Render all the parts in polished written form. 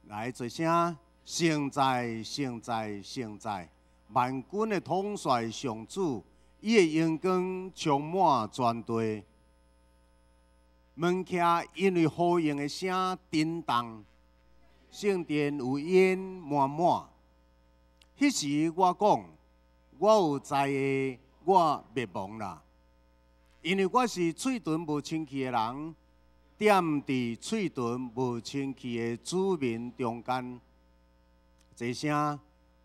來，做聲，聖哉，聖哉，聖哉！萬軍的統帥上主，伊的榮光充滿全地。門徛因為呼應的聲震動，聖殿有煙滿滿。彼時我講，我有災的，我滅亡啦，因為我是喙唇無清氣的人，踮佇喙唇無清氣的子民中間。這聲，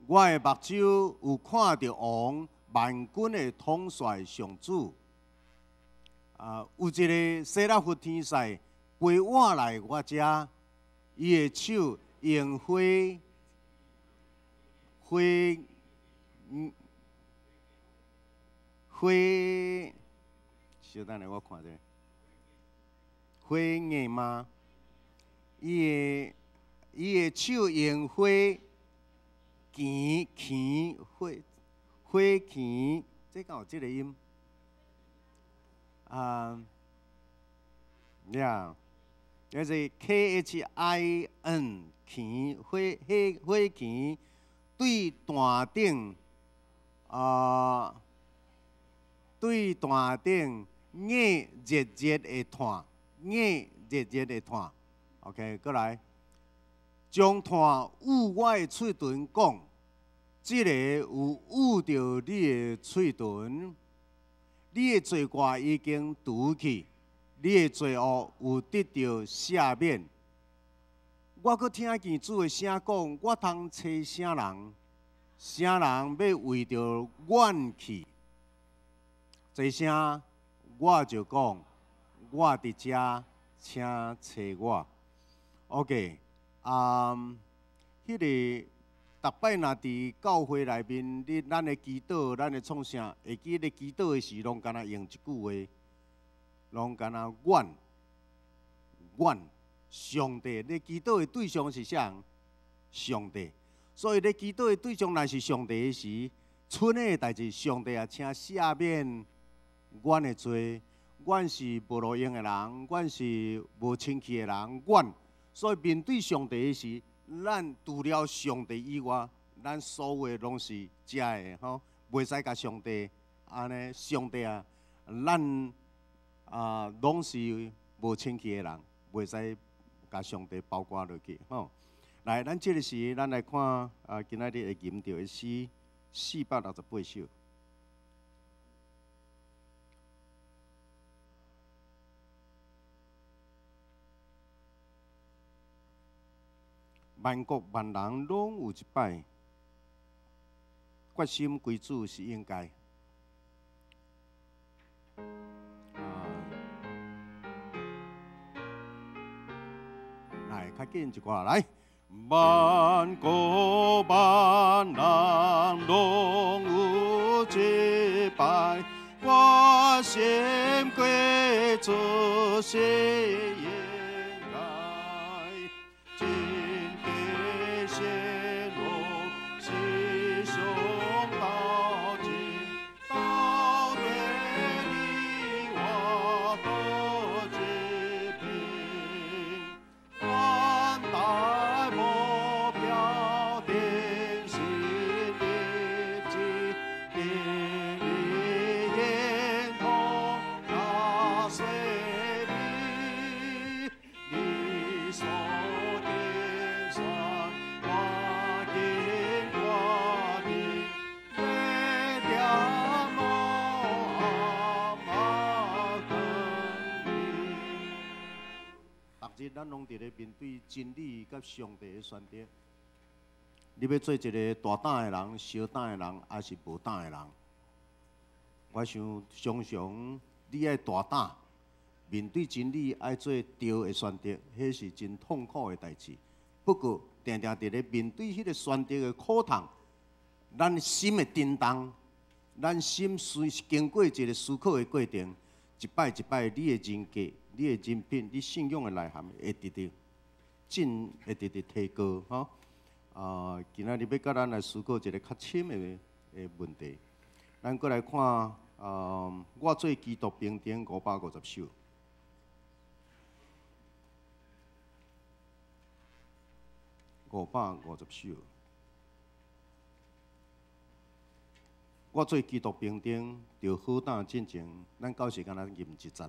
我的目睭有看著王萬軍的統帥上主。啊，有一个洗拉弗天使飛倚來我遮，伊的手用火火火，稍等下我看者，火焰嗎？伊的手用火鉗鉗火火鉗，這敢有這个音？啊，呀，就是 KHIN 鉗火火火鉗對壇頂啊，對壇頂硬熱熱的炭，硬熱熱的炭。OK，閣來，將炭捂我的喙唇，講，這个有捂著你的喙唇。你的罪過已經除去，你的罪惡有得著赦免。我閣聽見主的聲講：我通揣啥人？啥人欲為著阮去？這聲我就講：我佇遮，請揣我。OK，啊，彼个。逐擺若佇教會內面，你咱的祈禱，咱的創啥？會記咧祈禱的時，攏干焦用一句話，攏干焦阮阮上帝。你祈禱的對象是啥人？上帝。所以你祈禱的對象若是上帝的時，賰的代誌，上帝啊，請赦免阮的罪。阮是無路用的人，阮是無清氣的人，阮所以面對上帝的時，咱除了上帝以外，咱所有的攏是遮的吼，袂使共上帝按呢。上帝啊，咱啊攏是無清氣的人，袂使共上帝包括落去吼。來，咱這个時，咱來看啊，今仔日會吟著的詩468首。萬國萬人攏有一擺決心歸主是應該。來，較緊一寡來。萬國萬人攏有一擺決心歸主是應該。真的顯露是上道盡，到底你我都一平，萬代目標定心立志，定義認同那水比，你所定算，我緊決定，要點我阿媽更逐日咱攏佇咧面對真理佮上帝的選擇。你欲做一个大膽的人、小膽的人，抑是無膽的人？我想常常你愛大膽面對真理，愛做對的選擇，彼是真痛苦的代誌。不過，定定佇咧面對彼个選擇的苦痛，咱心會震動，咱心隨時經過一个思考的過程，一擺一擺，你的人格、你的人品、你信仰的內涵會直直進，會直直提高吼。啊，今仔日欲佮咱來思考一个較深的的問題。咱閣來看，啊，我做基督兵丁550首。550首。我做基督兵丁，著好胆进前，咱到时间咱吟一节就好。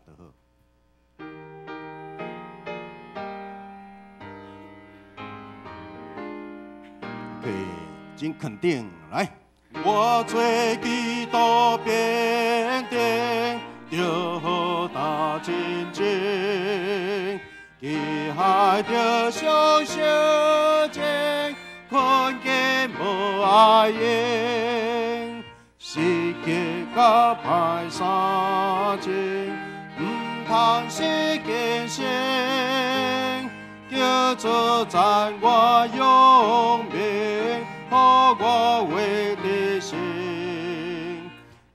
OK，真肯定，来。我做基督兵丁，著好胆进前，期待著相惜情，困境无爱用，时刻甲歹三情，毋通失坚心，叫做赞我勇名，予我为得胜，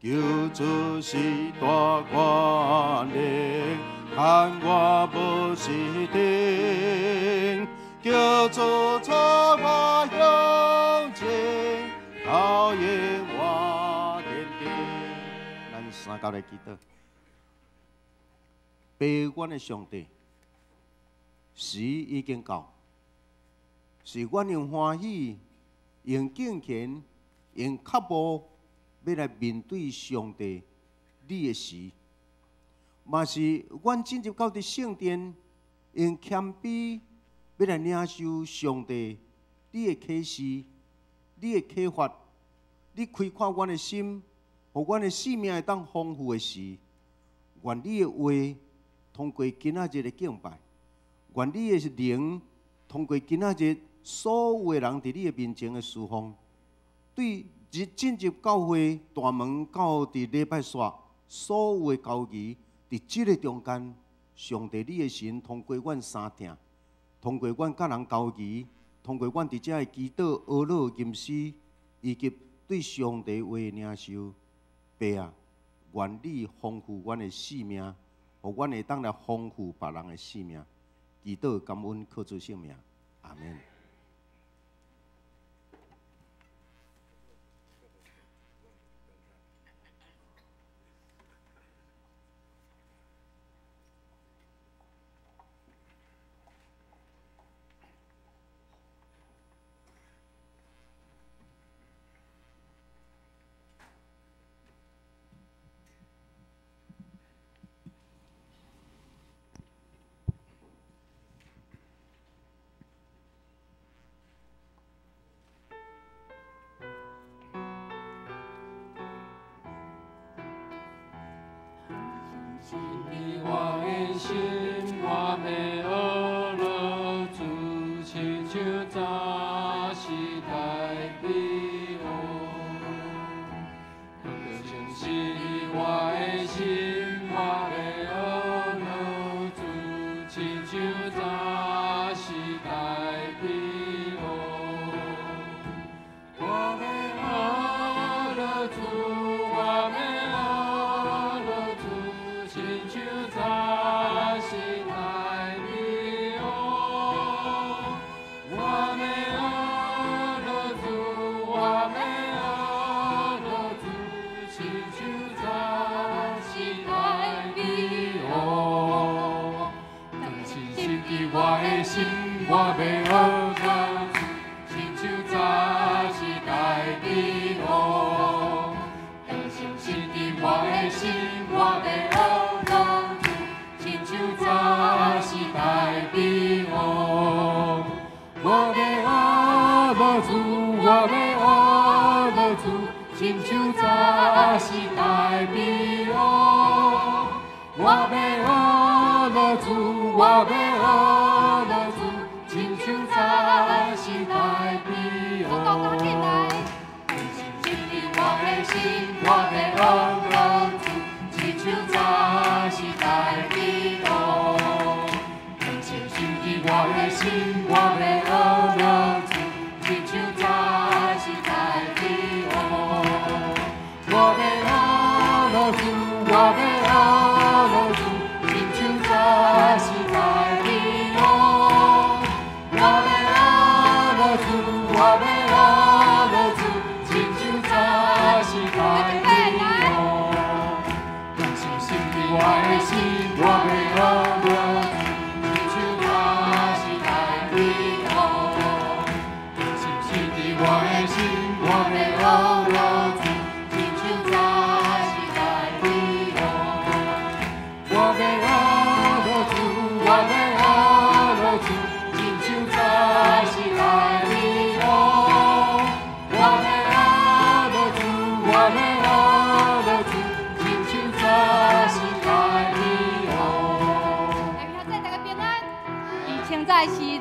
求主是大权能，看我无失停，求主带我向前，导引我前进。咱三交来祈祷，父阮的上帝，时已经到，是阮用欢喜，用敬虔，用脚步，欲来面对上帝你的时，嘛是阮进入到伫圣殿，用谦卑欲来领受上帝你的启示、你的启发、你开阔阮的心，予阮的生命会当丰富的时，愿你的话通过今仔日的敬拜，愿你的灵通过今仔日所有的人伫你的面前的侍奉，对进入教会大门到伫礼拜煞，所有的交谊，伫这个中间，上帝你的神通过阮三听，通过阮佮人交谊，通过阮伫遮的祈祷、阿罗、吟诗，以及对上帝话的领受，爸啊，愿你丰富阮的生命，予阮会当来丰富别人的生命。祈祷感恩，靠主圣名，阿们。我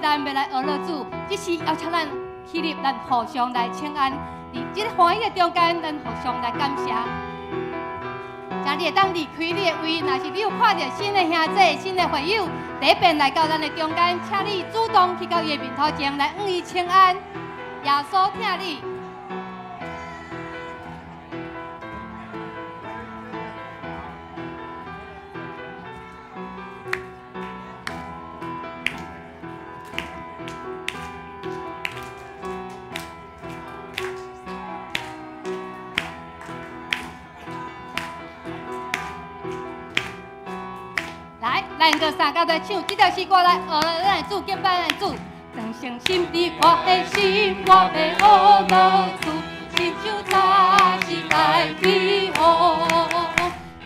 咱欲來學樂主，只是邀請咱起立，咱互相來請安。佇這个歡喜的中間，咱互相來感謝。請你會當離開你的位，若是你有看著新的兄弟、新的會友，第一遍來到咱的中間，請你主動去到伊的面頭前來向伊請安。耶穌疼你。來，咱閣三角來唱這條詩歌來，學咱的主，敬拜咱的主。當誠心佇我的心，我欲學樂主，親像早時代美好。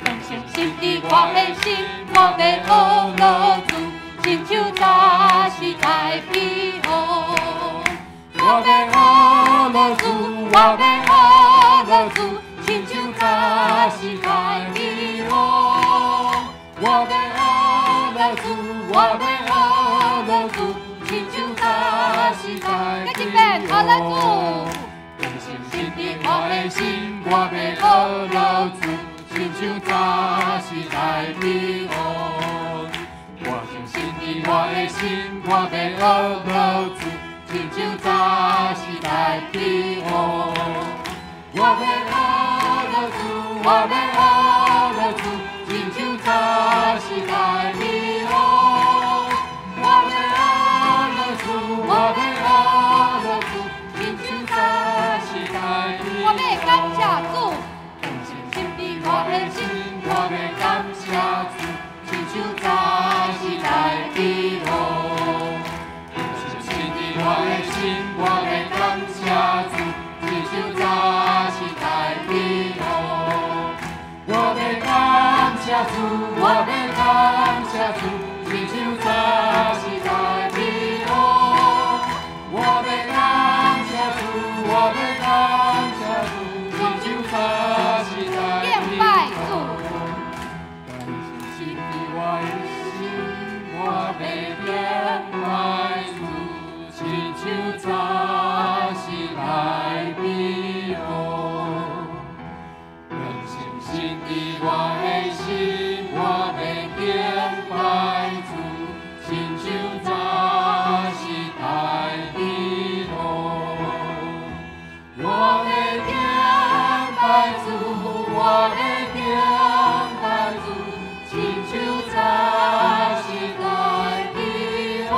當誠心佇我的心，我欲學樂主，親像早時代美好。我欲學樂主，我欲學樂主，親像早時代美好。我欲學樂主，我欲學樂主，親像早時代美好。當誠心佇我的心，我欲學樂主，親像早時代美好。我誠心佇我的心，我欲學樂主，親像早時代美好。我欲學樂主，我欲學樂主，親像早時代美好。我欲學樂主，我欲學樂主，親像早時代美好。我欲感謝主，當誠心佇我的心，我欲感謝主，親像早時代美好。當誠心佇我的心，我欲感謝主，親像早時代美好。我欲感謝主，我欲感謝主，親像早時代美好。我欲感謝主，我欲感謝主，親像早時代美好。當誠心佇我的心，我欲敬拜主，親像早時代美好。當誠心佇我的心，我欲敬拜主，親像早時代美好。我欲敬拜主，我欲敬拜主，親像早時代美好。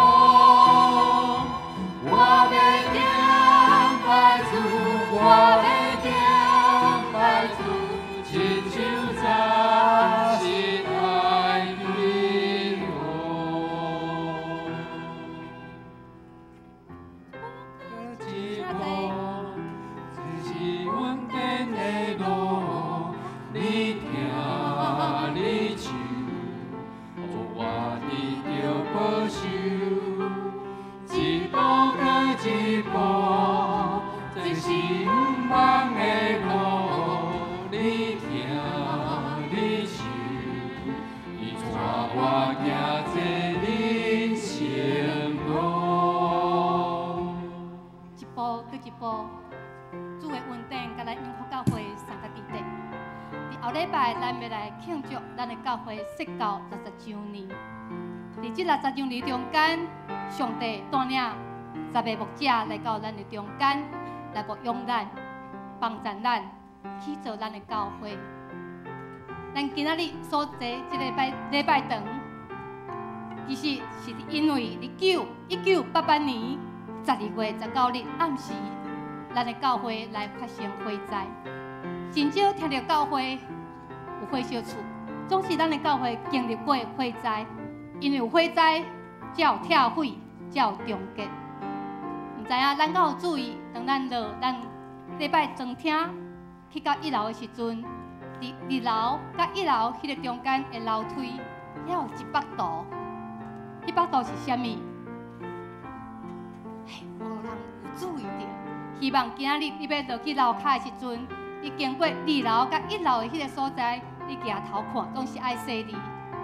我欲敬拜主，我欲敬拜主，親像早時代美好。一步，這是稳定的路，你聽你唱，予我得著保守。一步閣一步，這是毋茫的路，你聽你唱，伊帶我行這人生路。一步閣一步，主的恩典佮咱永福教會相佮佇底。佇後禮拜，咱欲來慶祝咱的教會設教60週年。佇這60週年中間，上帝帶領10个牧者來到咱的中間，來牧養咱、幫助咱，去做咱的教會。咱今仔日所坐這个拜禮拜堂，其實是因為佇1988年12月19日暗時，咱的教會來發生火災。真少聽著教會有火燒厝，總是咱的教會經歷過火災，因為有火災，才有拆毀，才有重建。毋知影咱敢有注意，當咱落咱禮拜莊廳去到一樓的時陣，佇二樓佮一樓彼个中間的樓梯，遐有一幅圖，彼幅圖是啥物？嘿，無人有注意著。希望今仔日你欲落去樓跤的時陣，你經過二樓佮一樓的彼个所在，你舉頭看，總是愛細膩。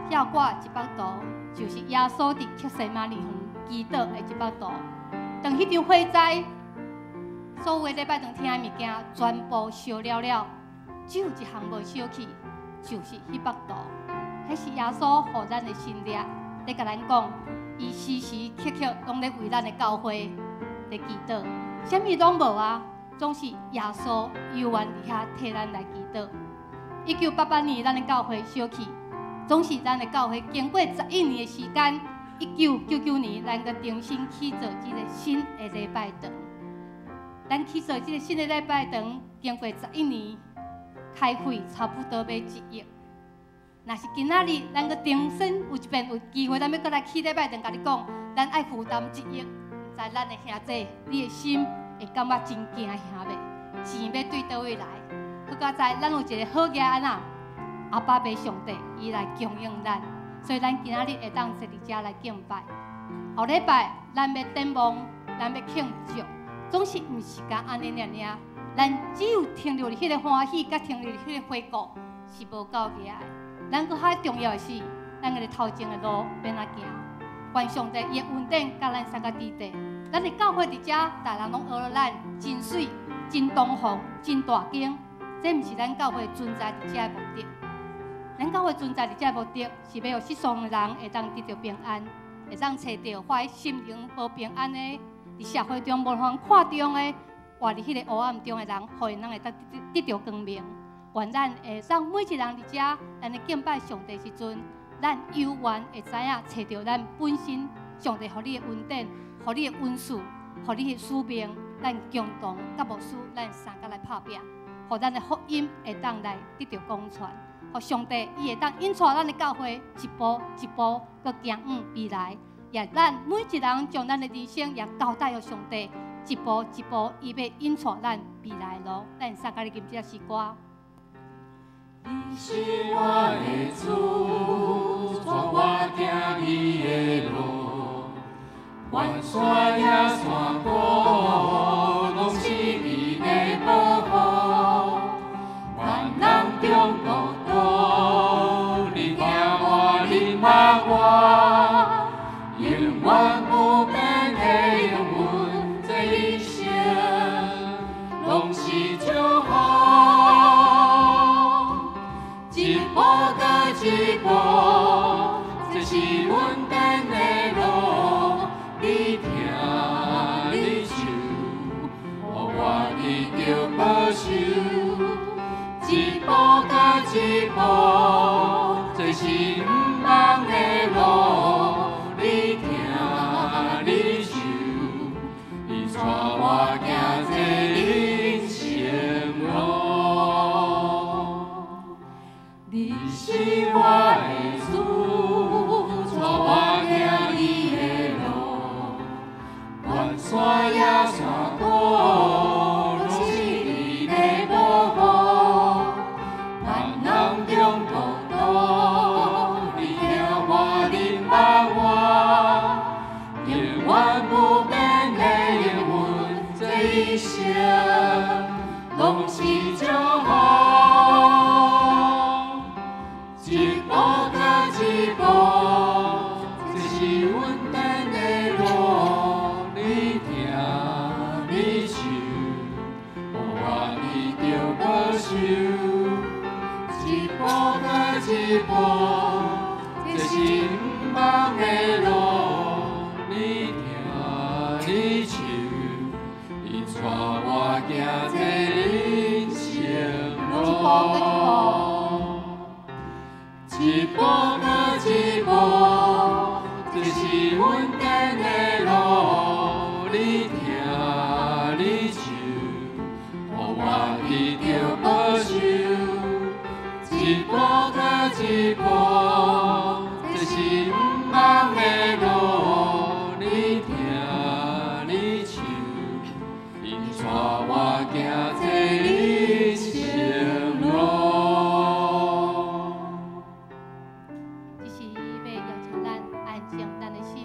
遐掛一幅圖，就是耶穌佇客西馬尼園祈禱的這幅圖。當彼場火災，所有的禮拜堂廳的物件全部燒了了，只有一項無燒去，就是彼幅圖。彼是耶穌予咱的神蹟，咧共咱講，伊時時刻刻攏咧為咱的教會咧祈禱，啥物攏無啊，總是耶穌猶原佇遐替咱來祈禱。1988年，咱的教會燒去，總是咱的教會經過11年的時間，1999年，咱閣重新起造這个新的禮拜堂。咱起造這个新的禮拜堂，經過十一年，開費差不多欲1億。若是今仔日，咱閣重新有一遍有機會，咱欲閣來起禮拜堂，共你講，咱愛負擔一億，毋知咱的兄弟，你的心會感覺真驚嚇袂？錢欲對佗位來？好佳哉，咱有一个好額按怎？阿爸父上帝，伊來供應咱，所以咱今仔日會當坐佇遮來敬拜。後禮拜咱欲展望，咱欲慶祝，總是毋是干按呢爾爾。咱只有停留佇彼个歡喜，佮停留佇彼个回顧，是無夠額的。咱閣較重要的是，咱个頭前的路欲按怎行？願上帝伊的恩典佮咱三個佇底。咱的教會佇遮，逐人攏學了咱真媠、真堂皇、真大間，這毋是咱教會存在佇遮的目的。咱教會存在佇遮的目的，是欲予世上的人會當得著平安，會當揣著懷心靈無平安的，佇社會中無人看重的，活佇彼个黑暗中的人，予𪜶會當得著光明。願咱會當每一个人佇遮，咱咧敬拜上帝時陣，咱猶原會知影揣著咱本身上帝予你的恩典，予你的恩賜，予你的使命，咱共同佮牧師，咱相共來拍拚，予咱的福音會當來得著廣傳，予上帝伊會當引帶咱的教會一步一步閣行往未來，也咱每一人將咱的人生也交代予上帝，一步一步伊欲引帶咱未來路，咱相共來吟這首詩歌。你是我的主，帶我行你的路，懸山也山谷，攏是你的保護。患難中孤獨，你疼我，你疼我，永遠不變的應允，這一生攏是祝福。一步閣一步，這是恩典的路。你疼你受，予我得著保守。一步閣一步，這是毋茫的路。你疼你受，你帶我行這人生路。你是我的主，帶我行你的路，懸山也山谷，攏是你的保護。患難中孤獨，你疼我，你挽我，永遠不變的應允，這一生攏是祝福。一步閣一步，這是恩典的路。你疼你受，予我得著保守。一步閣一步，這是毋茫的路。你疼你受，伊帶我行這人生路。一步閣一步，這是恩典的路。你疼你受，予我得著保守。一步閣一步，這是毋茫的路。你疼你受，伊帶我行這人生路。這是欲邀請咱安靜咱的心，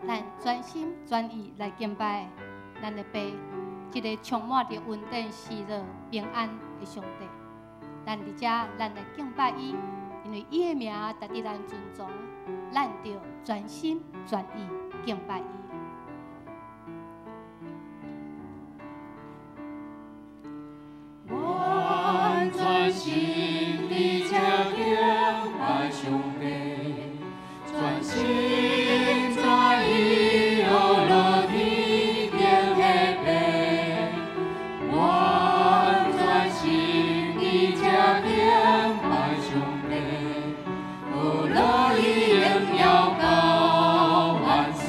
咱專心專意來敬拜咱的爸，這个充滿著恩典、喜樂、平安的上帝。咱佇遮，咱來敬拜伊，因為伊的名值得咱尊崇，咱著專心專意。敬拜伊。我全心伫遮敬拜上帝，全心全意学落天顶的父。我全心伫遮敬拜上帝，学落伊荣耀到万世。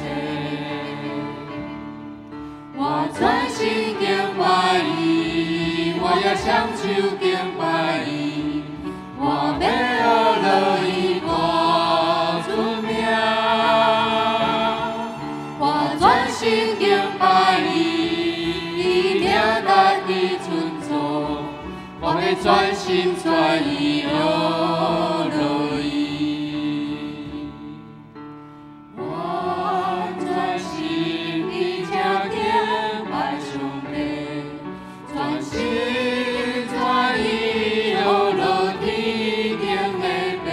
我全心敬拜伊。我也双手敬拜伊，我欲学落伊大出名。我全心敬拜伊，伊名值得尊崇，我欲全心全意学落伊。我全心伫遮敬拜上帝，全心全意学落天顶的父。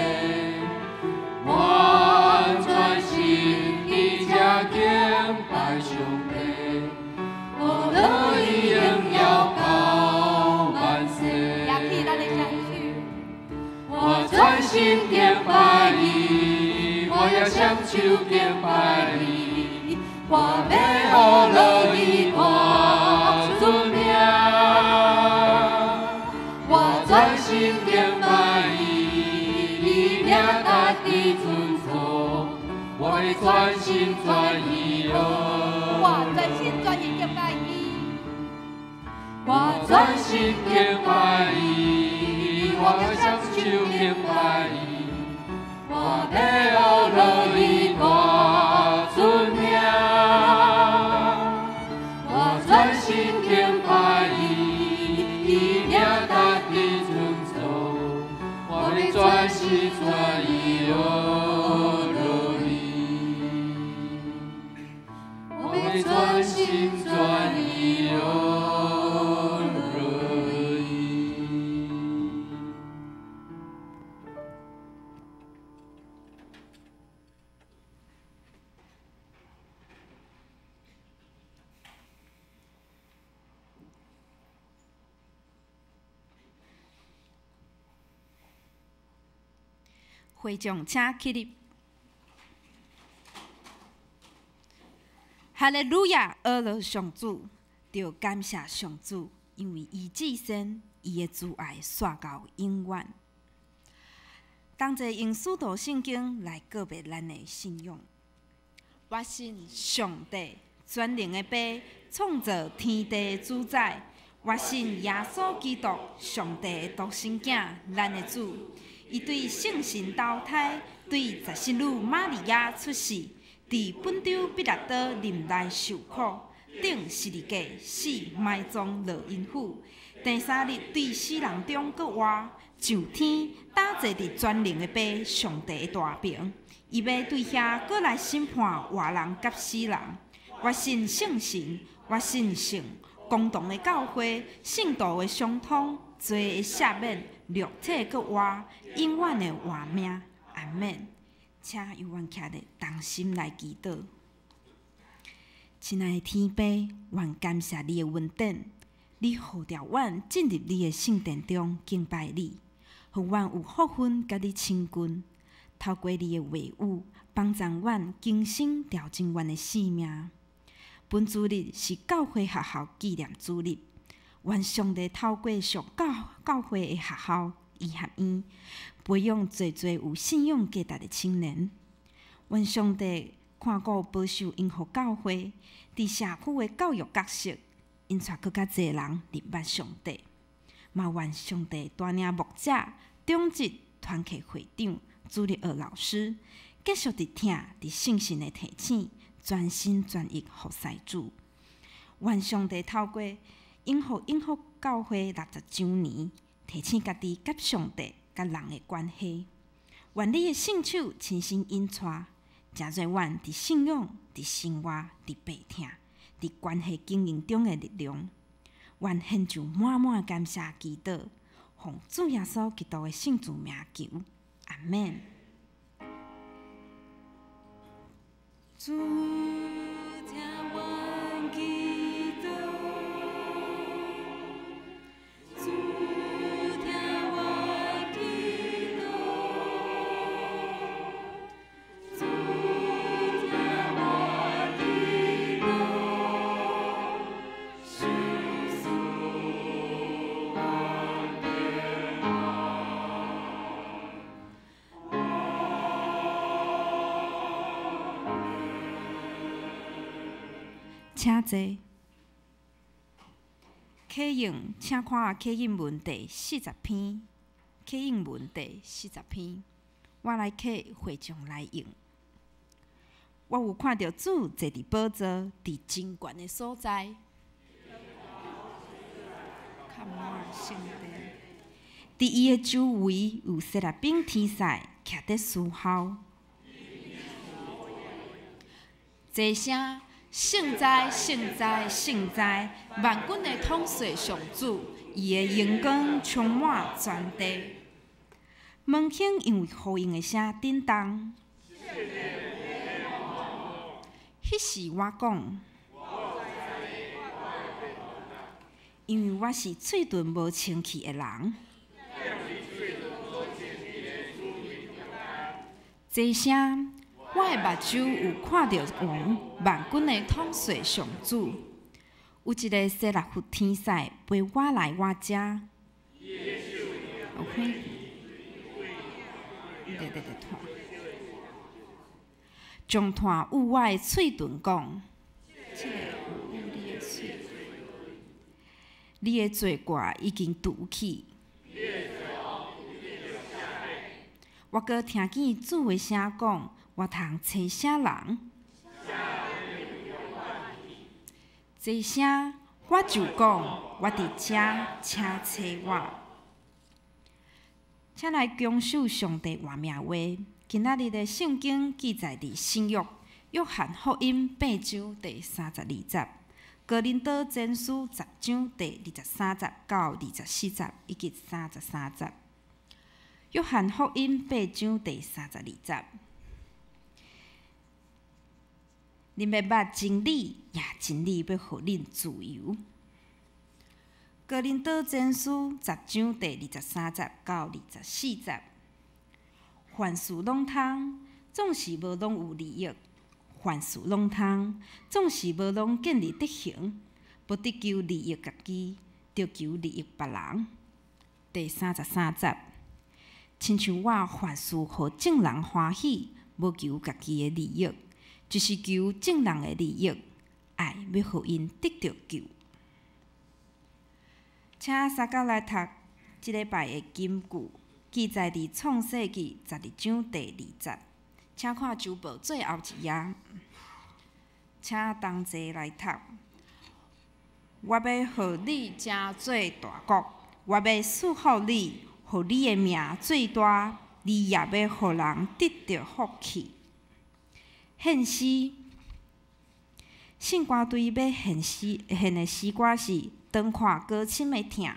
我全心伫遮敬拜上帝，学落伊荣耀到万世。举起咱的双手，我全心敬拜伊，我也双手敬拜伊，我欲学落伊大出名。我全心敬拜伊，伊名值得尊崇，我欲全心全意学我全心全意敬拜伊。我全心敬拜伊，我双手敬拜伊，我欲学落伊大出名。我全心敬拜伊，伊名值得尊崇，我欲全心全意学落伊。我欲全心全意学落伊。会众请起立。哈利路亚，阿罗上主，著感谢上主，因为伊至善，伊的慈爱煞到永远。同齐用使徒圣经来告白咱的信仰。我信上帝，全能的父，创造天地主宰。我信耶稣基督，上帝的独生囝，咱的主。伊对圣神投胎，对十七女玛利亚出世，伫本丢彼拉多林内受苦，钉十字架，死埋葬落阴府。第三日对死人中阁活，上天，搭坐伫全能的父上帝的大爿。伊欲对遐阁来审判活人佮死人。我信圣神，我信圣公同的教会，圣徒的相通，罪的赦免，肉体阁活，永远的活命。阿们。请由阮徛咧同心来祈祷。亲爱的天父，愿感谢你的恩典，你呼召阮进入你的圣殿中敬拜你，予阮有福分佮你亲近。透过你的话语，帮助阮更新调整阮的生命。本主日是教会学校纪念主日，愿上帝透过属教会的学校医学院，培养济济有信仰价值的青年。愿上帝看顾保守恩福教会伫社区的教育角色，引带阁较济人认捌上帝。嘛愿上帝带领牧者、长执、团契会长、主日学老师，继续伫疼、伫圣神的提醒，全心全意服侍主。愿上帝透过永福教会60周年，提醒家己佮上帝、佮人的关系。愿你的圣手亲身引带，成做阮伫信仰、伫生活、伫病痛、伫关系经营中的力量。愿献上满满感谢祈祷，奉主耶稣基督的圣子名求，阿们。主聽阮祈禱，主聽阮祈禱，主聽阮祈禱，受賜我平安。請坐。啟應，請看啟應文第40篇。啟應文第40篇，我來啟，會眾來應。我有看著主坐佇寶座，佇真懸的所在，崁滿聖殿。佇伊的周圍有撒拉賓天使徛佇侍候。齊聲，聖哉，聖哉，聖哉！萬軍的統帥上主，伊的榮光充滿全地。門框因為呼應的聲震動。彼時我講，因為我是喙唇無清氣的人。齊聲，我的目睭有看著王，萬軍的統帥上主，有一个撒拉弗天使陪我來我遮。有看？對對對，炭，將炭捂我的喙唇講，這个有捂你的喙，你的罪過已經除去。我閣聽見主的聲講，我通揣啥人？齊聲，我就講，我佇遮，請揣我。請來恭守上帝活命話。今仔日的聖經記載佇新約約翰福音8章第32節，哥林多前書10章第23節到24節以及33節。約翰福音8章第32節，恁欲捌真理，也真理欲予恁自由。哥林多前書10章第23節到24節，凡事攏通，總是無攏有利益；凡事攏通，總是無攏建立德行。無追求利益家己，著求利益別人。第33節，親像我凡事予眾人歡喜，無求家己的利益，就是求眾人的利益，愛欲予𪜶得著救。請三甲來讀這禮拜的金句，記載佇創世記12章第2節。請看周報最後一頁。請同齊來讀。我欲予你成做大國，我欲賜福你，予你的名做大，你也欲予人得著福氣。獻詩，聖歌隊欲獻詩獻的詩歌是。長看高深的疼，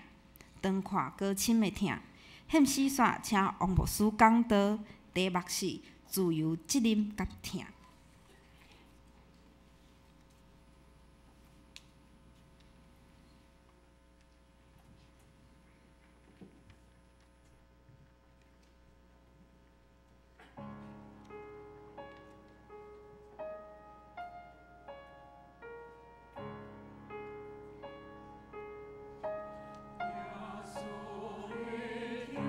長看高深的疼。獻詩煞，請王牧師講道，題目是自由、責任佮疼。耶穌的疼，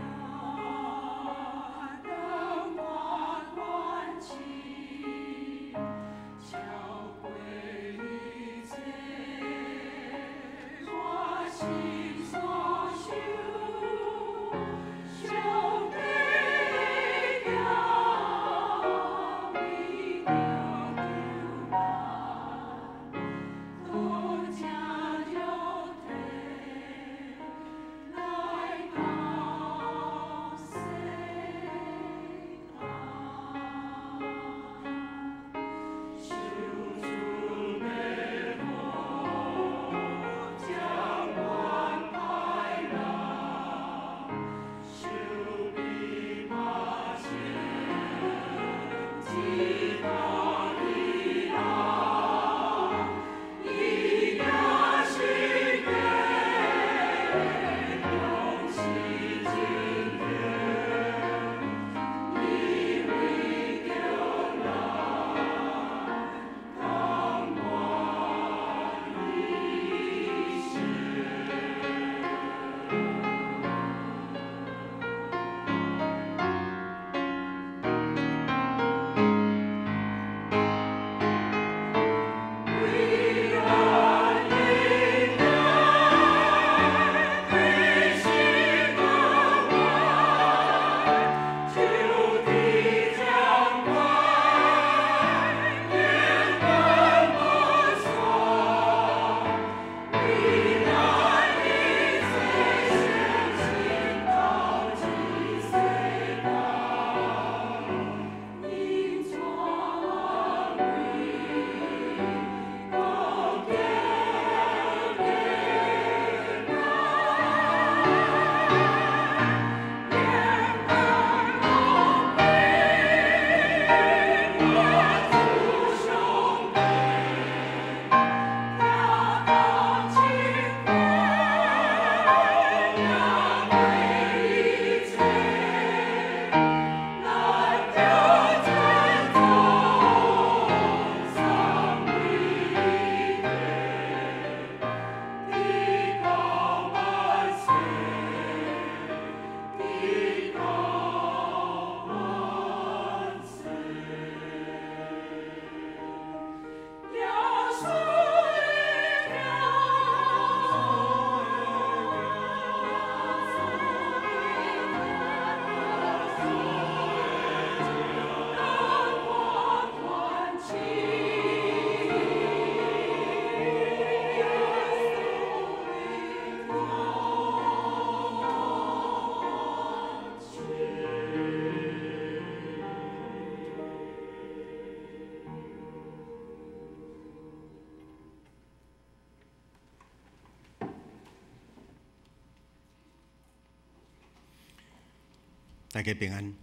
大家平安。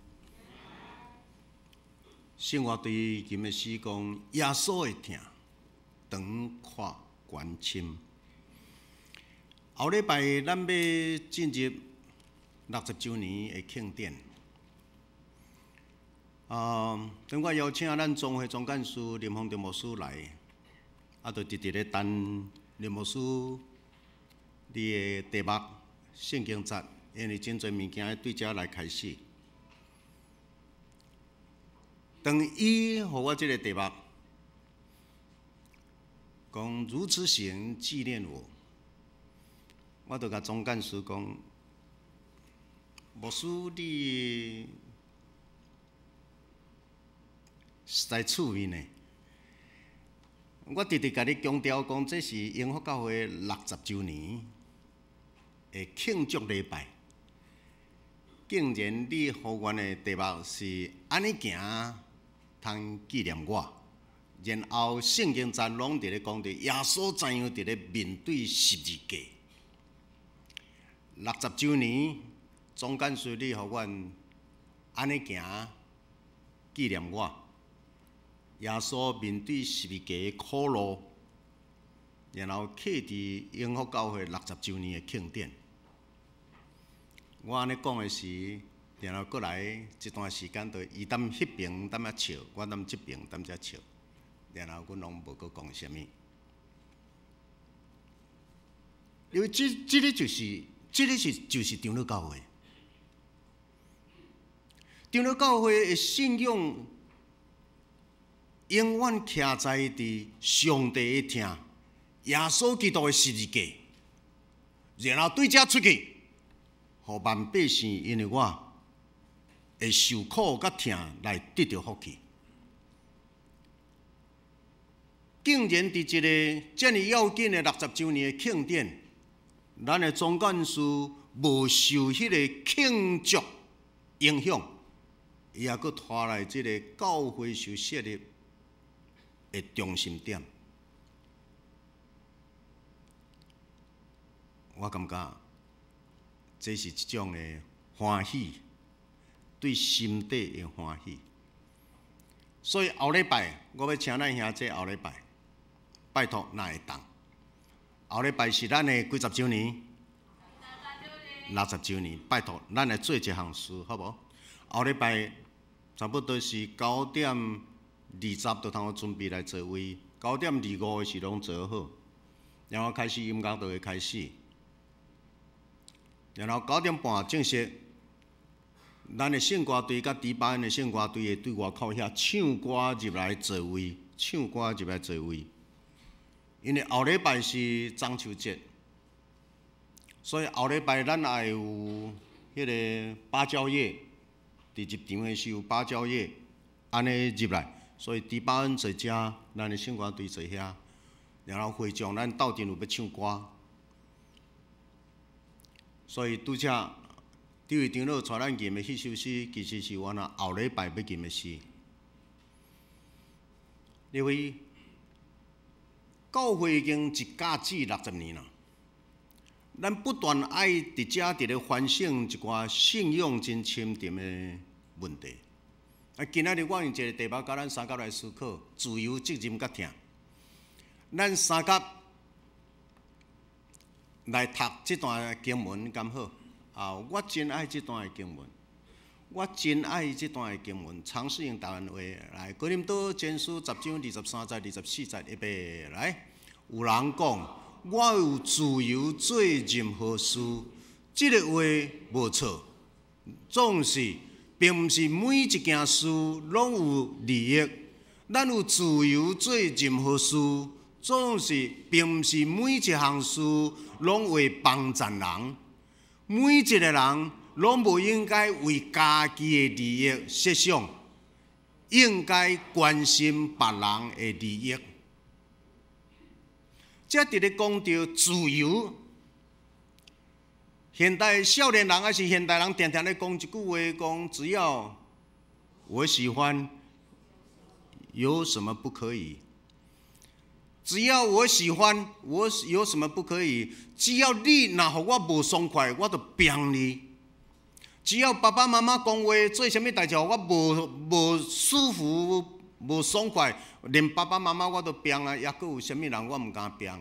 聖歌隊吟的詩講耶穌的疼，長闊懸深。後禮拜咱欲進入60週年的慶典。啊，當我邀請咱總會總幹事林宏德牧師來，啊，就直直咧等林牧師你的題目聖經節，因為真濟物件愛對遮來開始。當伊予我這個題目，講如此行紀念我，我就共總幹事講，牧師你實在趣味呢。我直直共你強調講，這是榮福教會60週年的慶祝禮拜。竟然你予阮的題目是按呢行，通紀念我。然後聖經節攏佇咧講著耶穌怎樣佇咧面對十字架。六十週年，總幹事你予阮按呢行紀念我。耶穌面對十字架的苦路，然後刻佇榮福教會六十週年的慶典。我按呢講的時，然後閣來一段時間，就伊踮彼爿踮遐笑，我踮這爿踮遮笑，然後阮攏無閣講啥物。因為這個就是，這個是就是長老教會。長老教會的信仰永遠徛在佇上帝的疼，耶穌基督的十字架，然後對遮出去，予萬百姓因為我會受苦佮疼來得著福氣。竟然佇一個遮爾要緊的六十週年的慶典，咱的總幹事無受彼個慶祝影響，伊猶閣拖來這個教會受設立的中心點。我感覺這是一種的歡喜，對心底的歡喜。所以後禮拜我欲請咱兄弟後禮拜，拜託若會當。後禮拜是咱的幾十週年？六十週年，拜託咱來做一項事，好無？後禮拜差不多是9點20就通準備來座位，9點25的時攏坐好，然後開始音樂就會開始，然後9點半正式，咱的聖歌隊佮迪巴恩的聖歌隊會對外口遐唱歌入來座位，唱歌入來座位。因為後禮拜是中秋節，所以後禮拜咱也會有彼個芭蕉葉，佇入場的時有芭蕉葉，按呢入來，所以迪巴恩坐遮，咱的聖歌隊坐遐，然後會長咱鬥陣有欲唱歌，所以拄才這位長老帶咱吟的彼首詩，其實是阮後禮拜欲吟的詩。因為教會已經一甲子六十年啦，咱不斷愛佇遮佇咧反省一寡信仰真深沉的問題。啊，今仔日我用一個題目共咱相佮來思考：自由、責任佮疼。咱相佮來讀這段經文，敢好？啊，我真愛這段的經文，我真愛這段的經文。嘗試用台灣話來，哥林多前書10章23節、24節，預備來。有人講，我有自由做任何事，這個話無錯。總是並毋是每一件事攏有利益。咱有自由做任何事，總是並毋是每一項事攏會幫贊人。每一個人攏無應該為家己的利益設想，應該關心別人的利益。這佇咧講著自由，現代少年人抑是現代人，定定咧講一句話，講只要我喜歡，有什麼不可以？只要我喜歡，我有什麼不可以？只要你若予我無爽快，我就扁你。只要爸爸媽媽講話做啥物代誌，我無舒服、無爽快，連爸爸媽媽我都拚啊，抑閣有啥物人我毋敢拚。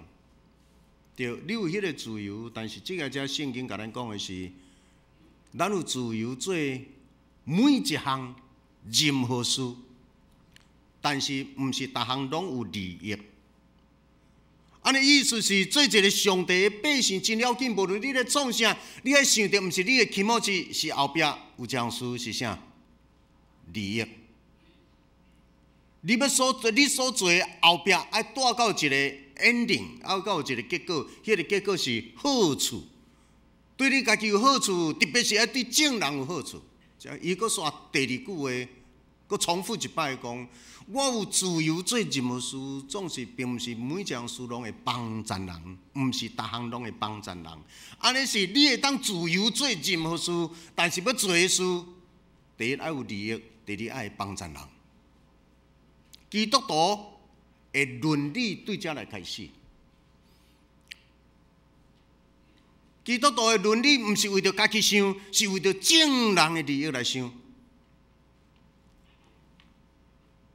對，你有彼個自由，但是這个遮聖經共咱講的是，咱有自由做每一項任何事，但是毋是逐項攏有利益。按呢意思是，做一个上帝的百姓真要緊，無論你咧創啥，你愛想著毋是你的気持ち，是後壁有一項事是啥？利益。你所做的後壁愛帶到一个 ending，愛到一个結果，彼个結果是好處，對你家己有好處，特別是愛對眾人有好處。伊閣煞第二句話，閣重複一擺講：我有自由做任何事，總是並毋是每一項事攏會幫贊人，毋是逐項攏會幫贊人。按呢是你會當自由做任何事，但是欲做的事，第一愛有利益，第二愛幫贊人。基督徒的倫理對遮來開始。基督徒的倫理毋是為著家己想，是為著眾人的利益來想。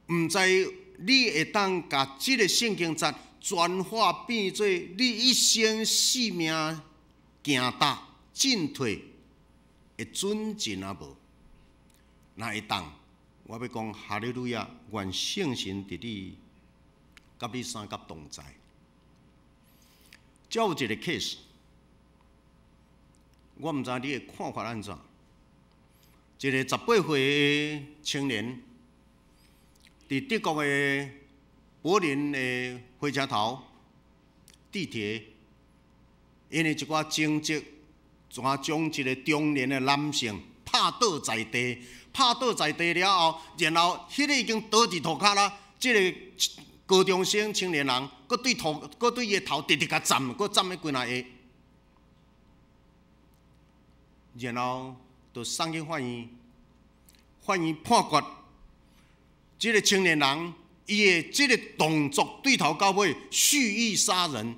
毋知你會當共這个聖經節轉化變做你一生性命行踏進退的準繩啊無？若會當，我欲講哈利路亞，願聖神佇你，佮你相佮同在。遮有一个 case，我毋知你的看法按怎。一个18歲的青年，佇德國的柏林的火車頭、地鐵，因為一寡爭執，怎將一个中年的男性拍倒在地，拍倒在地了後，然後彼个已經倒佇塗跤啦，這个高中生青年人，閣對塗，閣對伊的頭直直共攢，閣攢彼幾若下，然後就送去法院，法院判決，這个青年人伊的這个動作對頭到尾蓄意殺人，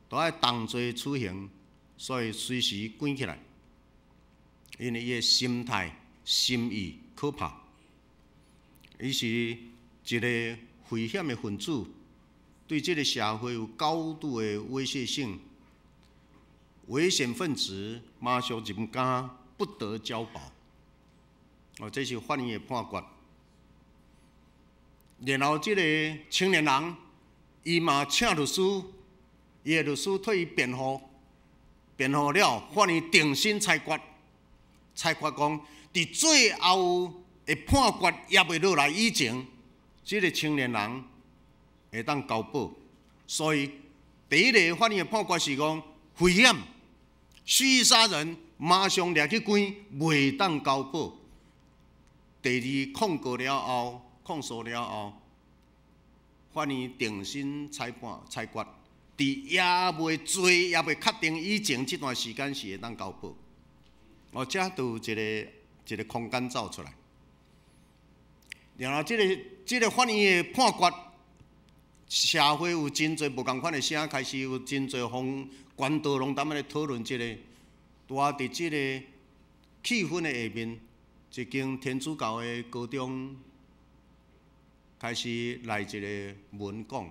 都愛重罪處刑，所以隨時關起來，因為伊的心態、心意可怕，伊是一个危險的分子，對這个社會有高度的威脅性，危險分子馬上入監，不得交保。哦，這是法院的判決。然後這个青年人，伊嘛請律師，伊的律師替伊辯護，辯護了，法院重新裁決，裁決講，佇最後的判決猶未落來以前，這个青年人會當交保。所以第一个法院的判決是講，危險、蓄意殺人，馬上掠去關，袂當交保。第二控告了後，控訴了後，法院重新裁判裁決，佇猶未罪、猶未確定以前，這段時間是會當交保。哦，這就有一个一个空間走出來。然後這个法院的判決，社會有真濟無仝款的聲，開始有真濟風管道攏踮咧討論這个。拄仔佇這个氣氛的下面，一間天主教的高中開始來一个文講，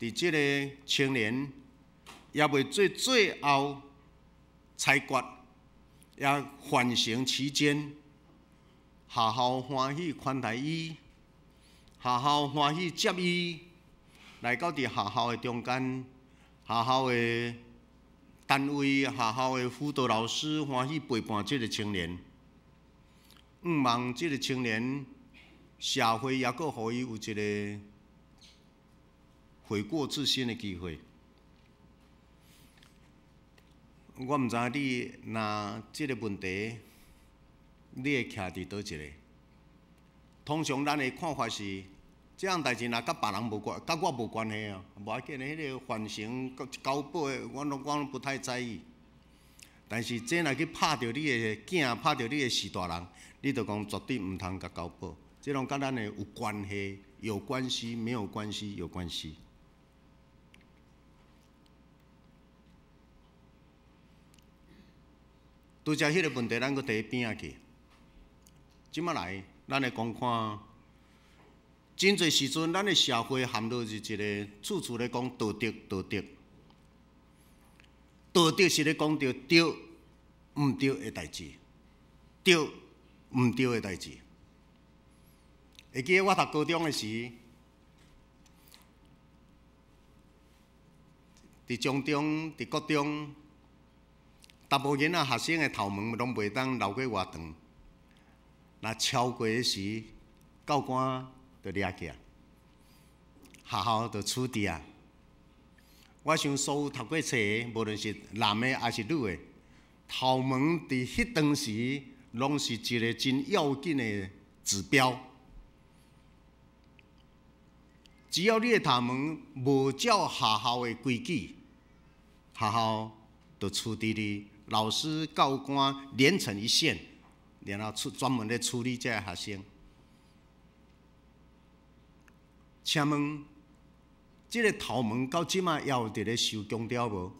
佇這个青年猶未做最後裁決，也緩刑期間，學校歡喜寬待伊，學校歡喜接伊，來到佇學校的中間，學校的單位、學校的輔導老師歡喜陪伴這个青年。向望這个青年，社會猶閣予伊有一个悔過自新的機會。我毋知你若這个問題，你會徛佇佗一个？通常咱的看法是，這項代誌若佮別人無關，佮我無關係啊，無要緊的。彼个緩刑交保的，我攏不太在意。但是這若去拍著你的囝，拍著你的序大人，你就講絕對毋通共交保。這攏佮咱的有關係，有關係，沒有關係，有關係。拄才彼个问题，咱閣提邊仔去。這馬來，咱來講看，真濟時陣，咱的社會陷落是一个處處咧講道德，道德，道德是咧講著對毋對的代誌，對毋對的代誌。會記得我讀高中的時，佇中中、佇國中，查某囡仔學生的頭毛攏袂當留過偌長，若超過彼時，教官就掠起來，學校就處置啊。我想所有讀過冊的，無論是男的抑是女的，頭毛佇彼當時攏是一个真要緊的指標。只要你的頭毛無照學校的規矩，學校就處置你，老師、教官連成一線，然後處專門咧處理這个學生。請問，這个頭毛到這馬猶有佇咧受強調無？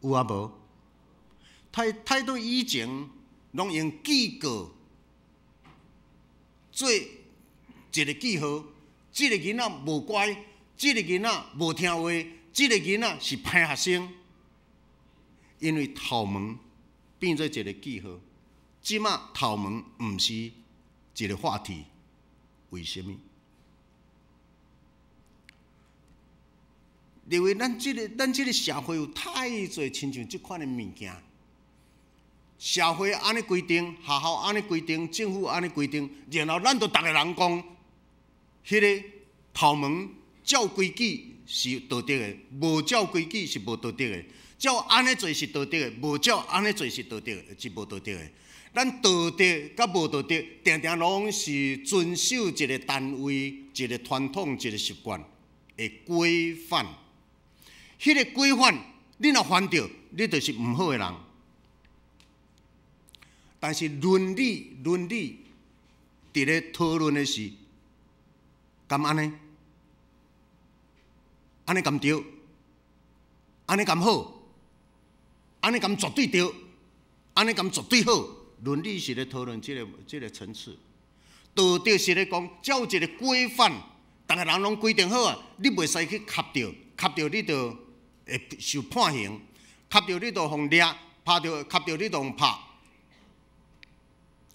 有啊無？太太多以前攏用記過做一个記號。這个囡仔無乖，這个囡仔無聽話，這个囡仔是歹學生，因為頭毛變做一个記號。這馬頭毛毋是一个話題，為啥物？因為咱這个社會有太濟親像這款的物件，社會按呢規定，學校按呢規定，政府按呢規定，然後咱就逐个人講。彼个頭毛照規矩是道德的，無照規矩是無道德的。照按呢做是道德的，無照按呢做是道德的，是無道德的。咱道德佮無道德，定定攏是遵守一个單位、一个傳統、一个習慣的規範。彼个規範，你若犯著，你就是毋好的人。但是倫理，倫理佇咧討論的是。敢按呢？按呢敢對？按呢敢好？按呢敢絕對對？按呢敢絕對好？倫理是咧討論這个層次，道德是咧講照一个規範，逐个人攏規定好啊，你袂使去磕著，磕著你就會受判刑，磕著你就予掠，拍著磕著你就予拍。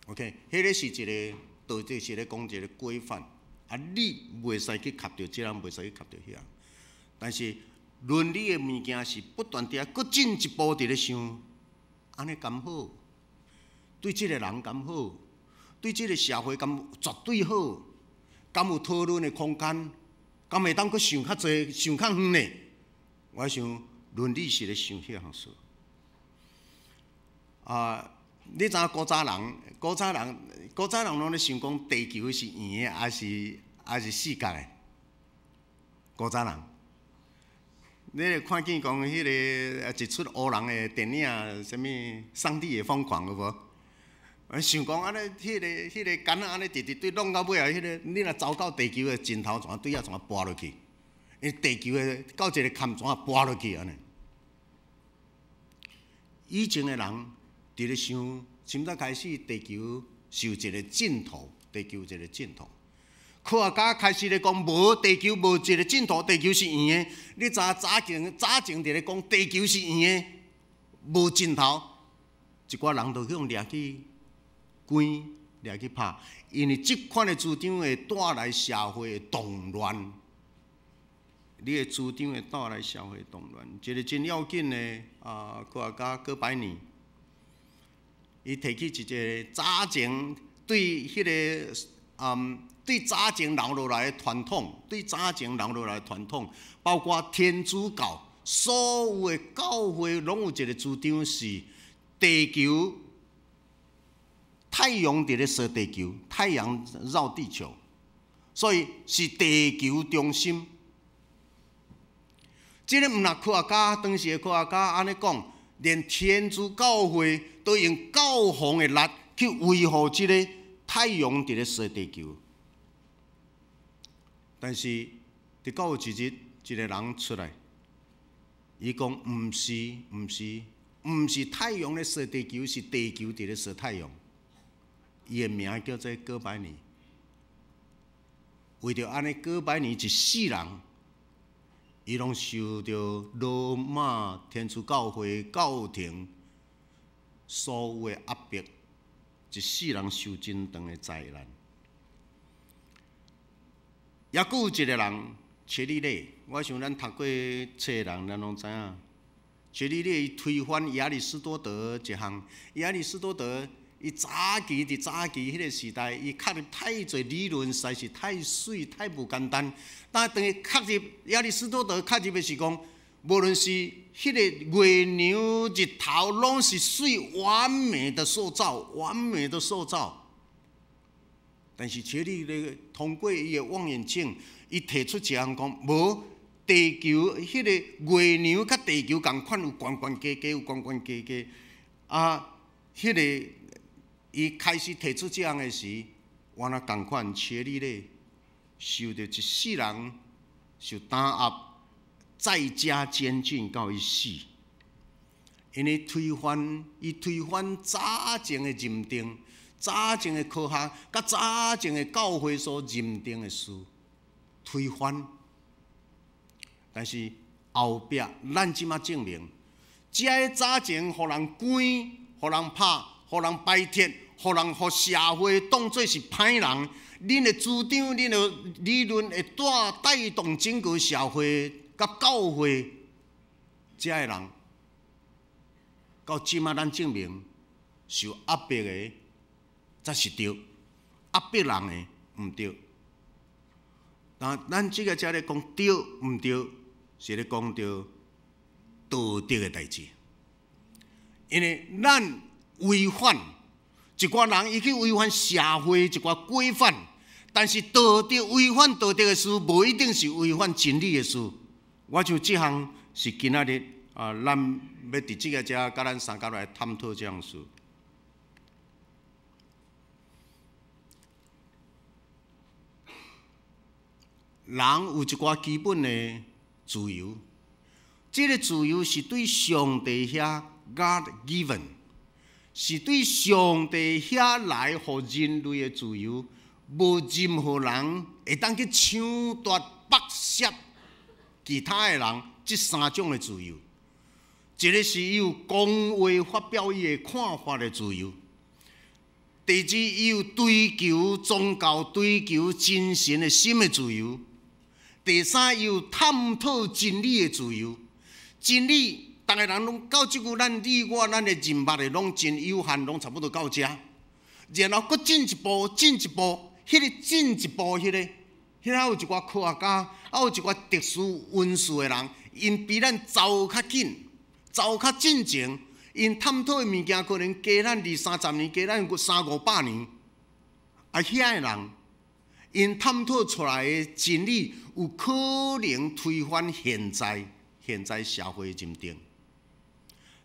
OK，彼个是一个道德是咧講一个規範。啊！你袂使去磕著這人，袂使去磕著彼人。但是倫理的物件是不斷佇遐閣進一步佇咧想，按呢敢好？對這个人敢好？對這个社會敢絕對好？敢有討論的空間？敢會當閣想較濟、想較遠呢？我想倫理是咧想彼項事。啊！你知影古早人、古早人、古早人攏咧想講地球是圓的，抑是四角的？古早人，你會看見講彼个一齣烏人的電影，啥物上帝的瘋狂有無？想講按呢，彼个桿仔按呢直直對弄到尾仔，彼个你若走到地球的盡頭，怎啊對遐怎啊跋落去？因為地球的到一个坎怎啊跋落去按呢？以前的人佇咧想，從早開始地球是有一个盡頭，地球有一个盡頭。科學家開始咧講，無地球無一个盡頭，地球是圓的。你知早前早前佇咧講地球是圓的，無盡頭，一寡人就去予掠去關，掠去拍，因為這款的主張會帶來社會的動亂。你的主張會帶來社會動亂。一个真要緊的啊，科學家哥白尼，伊提起一个早前對彼个對早前留落來的傳統，對早前留落來的傳統，包括天主教，所有的教會攏有一个主張是地球太陽佇咧踅地球，太陽繞地球，所以是地球中心。這个毋若科學家，當時的科學家按呢講，連天主教會都用教皇的力去維護這个太陽佇咧踅地球。但是，直到有一日，一个人出來，伊講毋是，毋是，毋是太陽咧射地球，是地球佇咧射太陽。伊的名叫做哥白尼。為著按呢，哥白尼一世人，伊攏受著羅馬天主教會教廷所有的壓迫，一世人受真長的災難。抑閣有一個人，伽利略，我想咱讀過冊的人，咱攏知影。伽利略伊推翻亞里士多德一項，亞里士多德伊早期佇早期彼個時代，伊確立太濟理論，實在是太媠太無簡單。但當伊確立亞里士多德確立的是講，無論是彼個月娘、日頭，攏是媠完美的塑造，完美的塑造。但是伽利略通過伊的望遠鏡，伊提出一項講，無地球彼個月娘佮地球仝款有懸懸低低，有懸懸低低。啊，彼個伊開始提出這項的時，原來仝款伽利略受著一世人受打壓，在家監禁到伊死。因為推翻，伊推翻早前的認定。早前的科學，佮早前的教會所認定的事推翻，但是後壁咱這馬證明，這个早前予人關、予人拍、予人排斥、予人予社會當做是歹人，恁的主張、恁的理論會帶帶動整個社會佮教會，這个人到這馬咱證明受壓迫的。才是對，壓迫人的毋對。但咱這个遮咧講對毋對，是咧講著道德的代誌。因為咱違反一寡人，伊去違反社會一寡規範，但是道德違反道德的事，無一定是違反真理的事。我就這項是今仔日啊，咱欲佇這个遮佮咱相共來探討這項事。人有一寡基本的自由，這个自由是對上帝遐 God given，是對上帝遐來予人類的自由，無任何人會當去搶奪、剝削其他的人這三種的自由。一个是伊有講話發表伊的看法的自由。第二，伊有追求宗教、追求精神的心的自由。第三，伊有探討真理的自由。真理，逐个人攏到這久，咱你我咱的認捌的攏真有限，攏差不多到遮。然後閣進一步，進一步，彼个進一步，彼个，彼个有一寡科學家，還有一寡特殊文士的人，𪜶比咱走較緊，走較進前，𪜶探討的物件可能加咱二三十年，加咱三五百年。啊，遐个人，𪜶探討出來的真理，有可能推翻現在社會認定。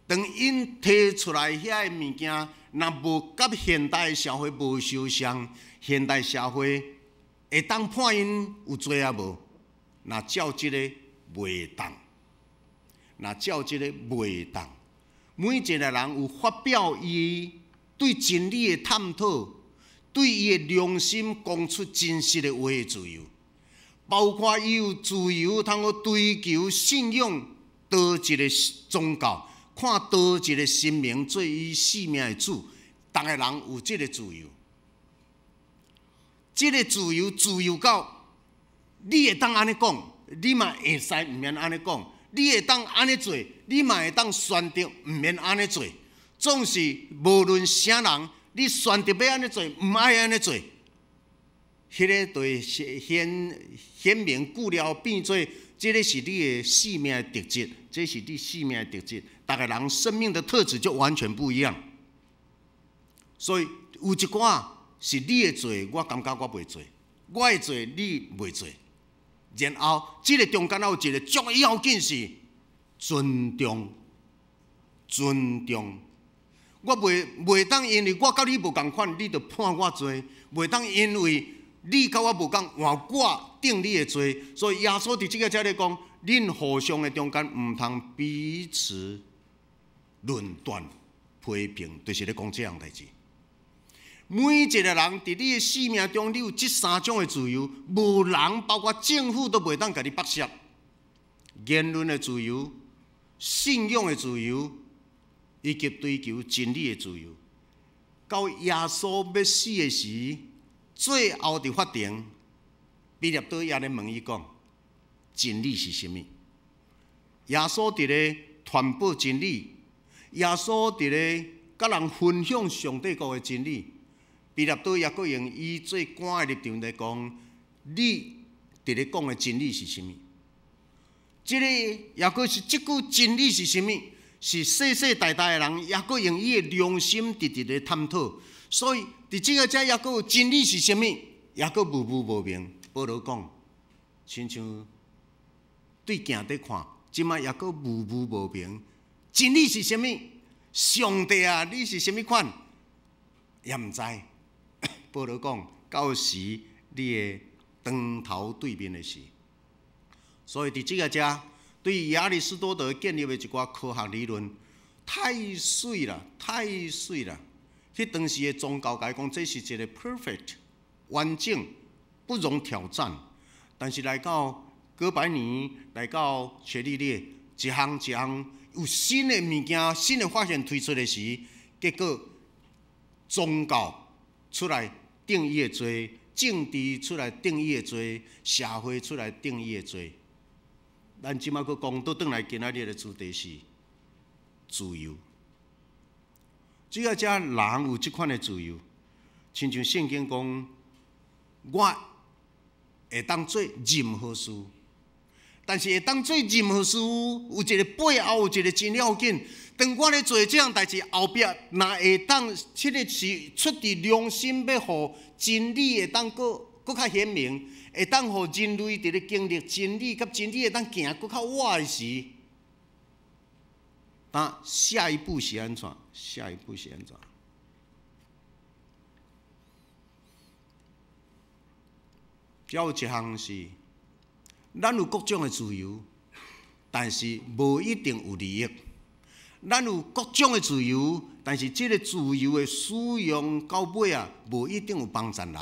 當𪜶提出來遐个物件，若無佮現代社會無相像，現代社會會當判𪜶有罪抑無？若照這个袂當，若照這个袂當。每一個人有發表伊對真理的探討，對伊的良心講出真實的話的自由，包括伊有自由通去追求信仰佗一个宗教，看佗一个神明做伊生命的主，逐个人有這个自由。這个自由自由到你會當按呢講，你嘛會使毋免按呢講；你會當按呢做，你嘛會當選擇毋免按呢做。總是無論啥人，你選擇欲按呢做，毋愛按呢做，彼个就會顯顯明久了變做，這个是你的生命的特質，這是你生命的特質。逐个人生命的特質就完全不一樣。所以有一寡是你會做，我感覺我袂做；我會做，你袂做。然後，這个中間還有一個重要緊是尊重，尊重。我袂當因為我佮你無仝款，你就判我罪；袂當因為你佮我無仝，換我定你的罪。所以耶穌佇這个遮咧講，恁互相的中間毋通彼此論斷、批評，就是咧講這項代誌。每一個人佇你的生命中，你有這三種的自由，無人包括政府都袂當共你剝削。言論的自由、信仰的自由，以及追求真理的自由。到耶穌欲死的時，最後佇法庭，彼拉多也咧問伊講：真理是啥物？耶穌佇咧傳播真理，耶穌佇咧佮人分享上帝國的真理。彼拉多也閣用伊做官的立場來講：你佇咧講的真理是啥物？這个抑閣是這句真理是啥物？是世世代代的人，抑閣用伊的良心直直咧探討。所以佇這个遮抑閣有真理是啥物？抑閣模糊無明。保羅講，親像對鏡佇看，這擺抑閣模糊無明。真理是啥物？上帝啊，你是啥物款？也毋知。保羅講，到時你會當頭對面的時。所以佇這个遮，對亞里士多德建立的一寡科學理論，太媠啦，太媠啦！彼當時的宗教界講，這是一個 perfect 完整，不容挑戰。但是來到哥白尼，來到伽利略，一項一項有新的物件、新的發現推出的時，結果宗教出來定義的濟，政治出來定義的濟，社會出來定義的濟。咱這擺閣講倒轉來，今仔日的主題是自由。只要遮人有這款的自由，親像聖經講，我會當做任何事，但是會當做任何事，有一個背後有一個真要緊。當我咧做這項代誌，後壁若會當，這个是出佇良心，欲予真理會當閣閣較顯明，會當予人類佇咧經歷真理，佮真理會當行閣較倚的時，那下一步是按怎？下一步是按怎？遮有一項是，咱有各種的自由，但是無一定有利益。咱有各種的自由，但是這个自由的使用到尾啊，無一定有幫助人。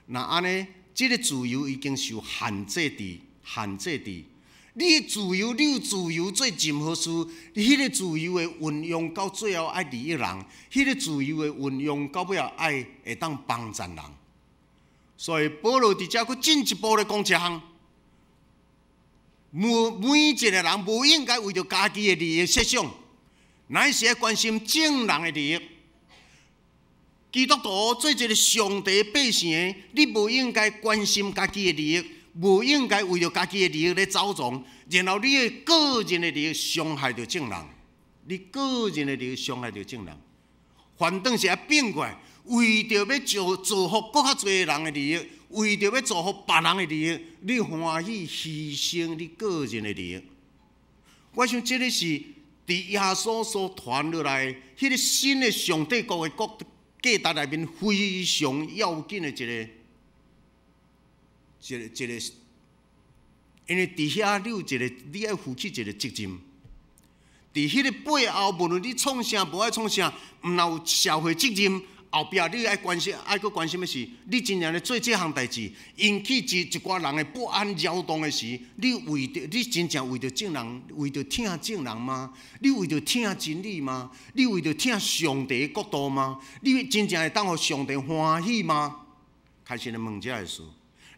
若按呢，這个自由已經受限制佇，限制佇。你的自由，你有自由做任何事，你彼个自由的運用到最後愛利益人，彼个自由的運用到尾後愛會當幫助人。所以保羅佇遮閣進一步來講一項，每每一個人無應該為著家己的利益設想，乃是愛關心眾人的利益。基督徒做一個上帝百姓，你無應該關心家己的利益，無應該為著家己的利益咧走傱，然後你的個人的利益傷害著眾人，你個人的利益傷害著眾人，反轉是愛變過來，為著欲造造福閣較濟人的利益，為著欲造福別人的利益，你歡喜犧牲你個人的利益。我想這個是佇耶穌所傳落來，彼个新的上帝國的國價值內面非常要緊的一个、一个、一个，因為佇遐你有一个，你愛負起一個責任。佇彼个背後，無論你創啥，無愛創啥，毋但有社會責任，後壁你愛關心、愛閣關心的是，你真正咧做這項代誌，引起一一寡人的不安、擾動的時，你為著你真正為著眾人，為著疼眾人嗎？你為著疼真理嗎？你為著疼上帝的國度嗎？你真正會當予上帝歡喜嗎？開始咧問這个事，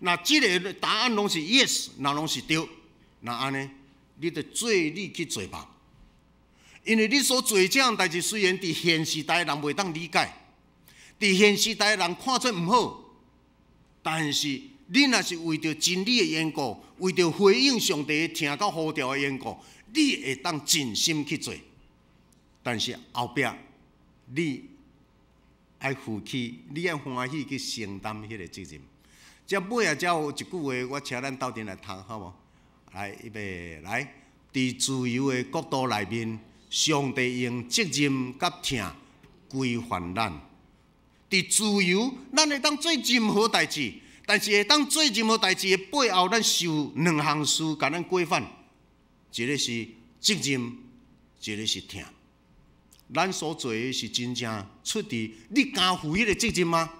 若這个答案攏是 yes，若攏是對，若按呢，你就做你去做吧。因為你所做這項代誌，雖然佇現時代人袂當理解，佇現時代人看做毋好，但是你若是為著真理的緣故，為著回應上帝聽到呼召的緣故，你會當盡心去做。但是後壁你愛負起，你愛歡喜去承擔彼个責任。這尾仔才有一句話，我請咱鬥陣來讀好無？來，預備，來，佇自由的國度內面，上帝用責任佮疼規範咱。佇自由，咱會當做任何代誌，但是會當做任何代誌的背後，咱受兩項事共咱規範，一个是責任，一个是疼。咱所做的是真正出佇你敢負彼个責任嗎？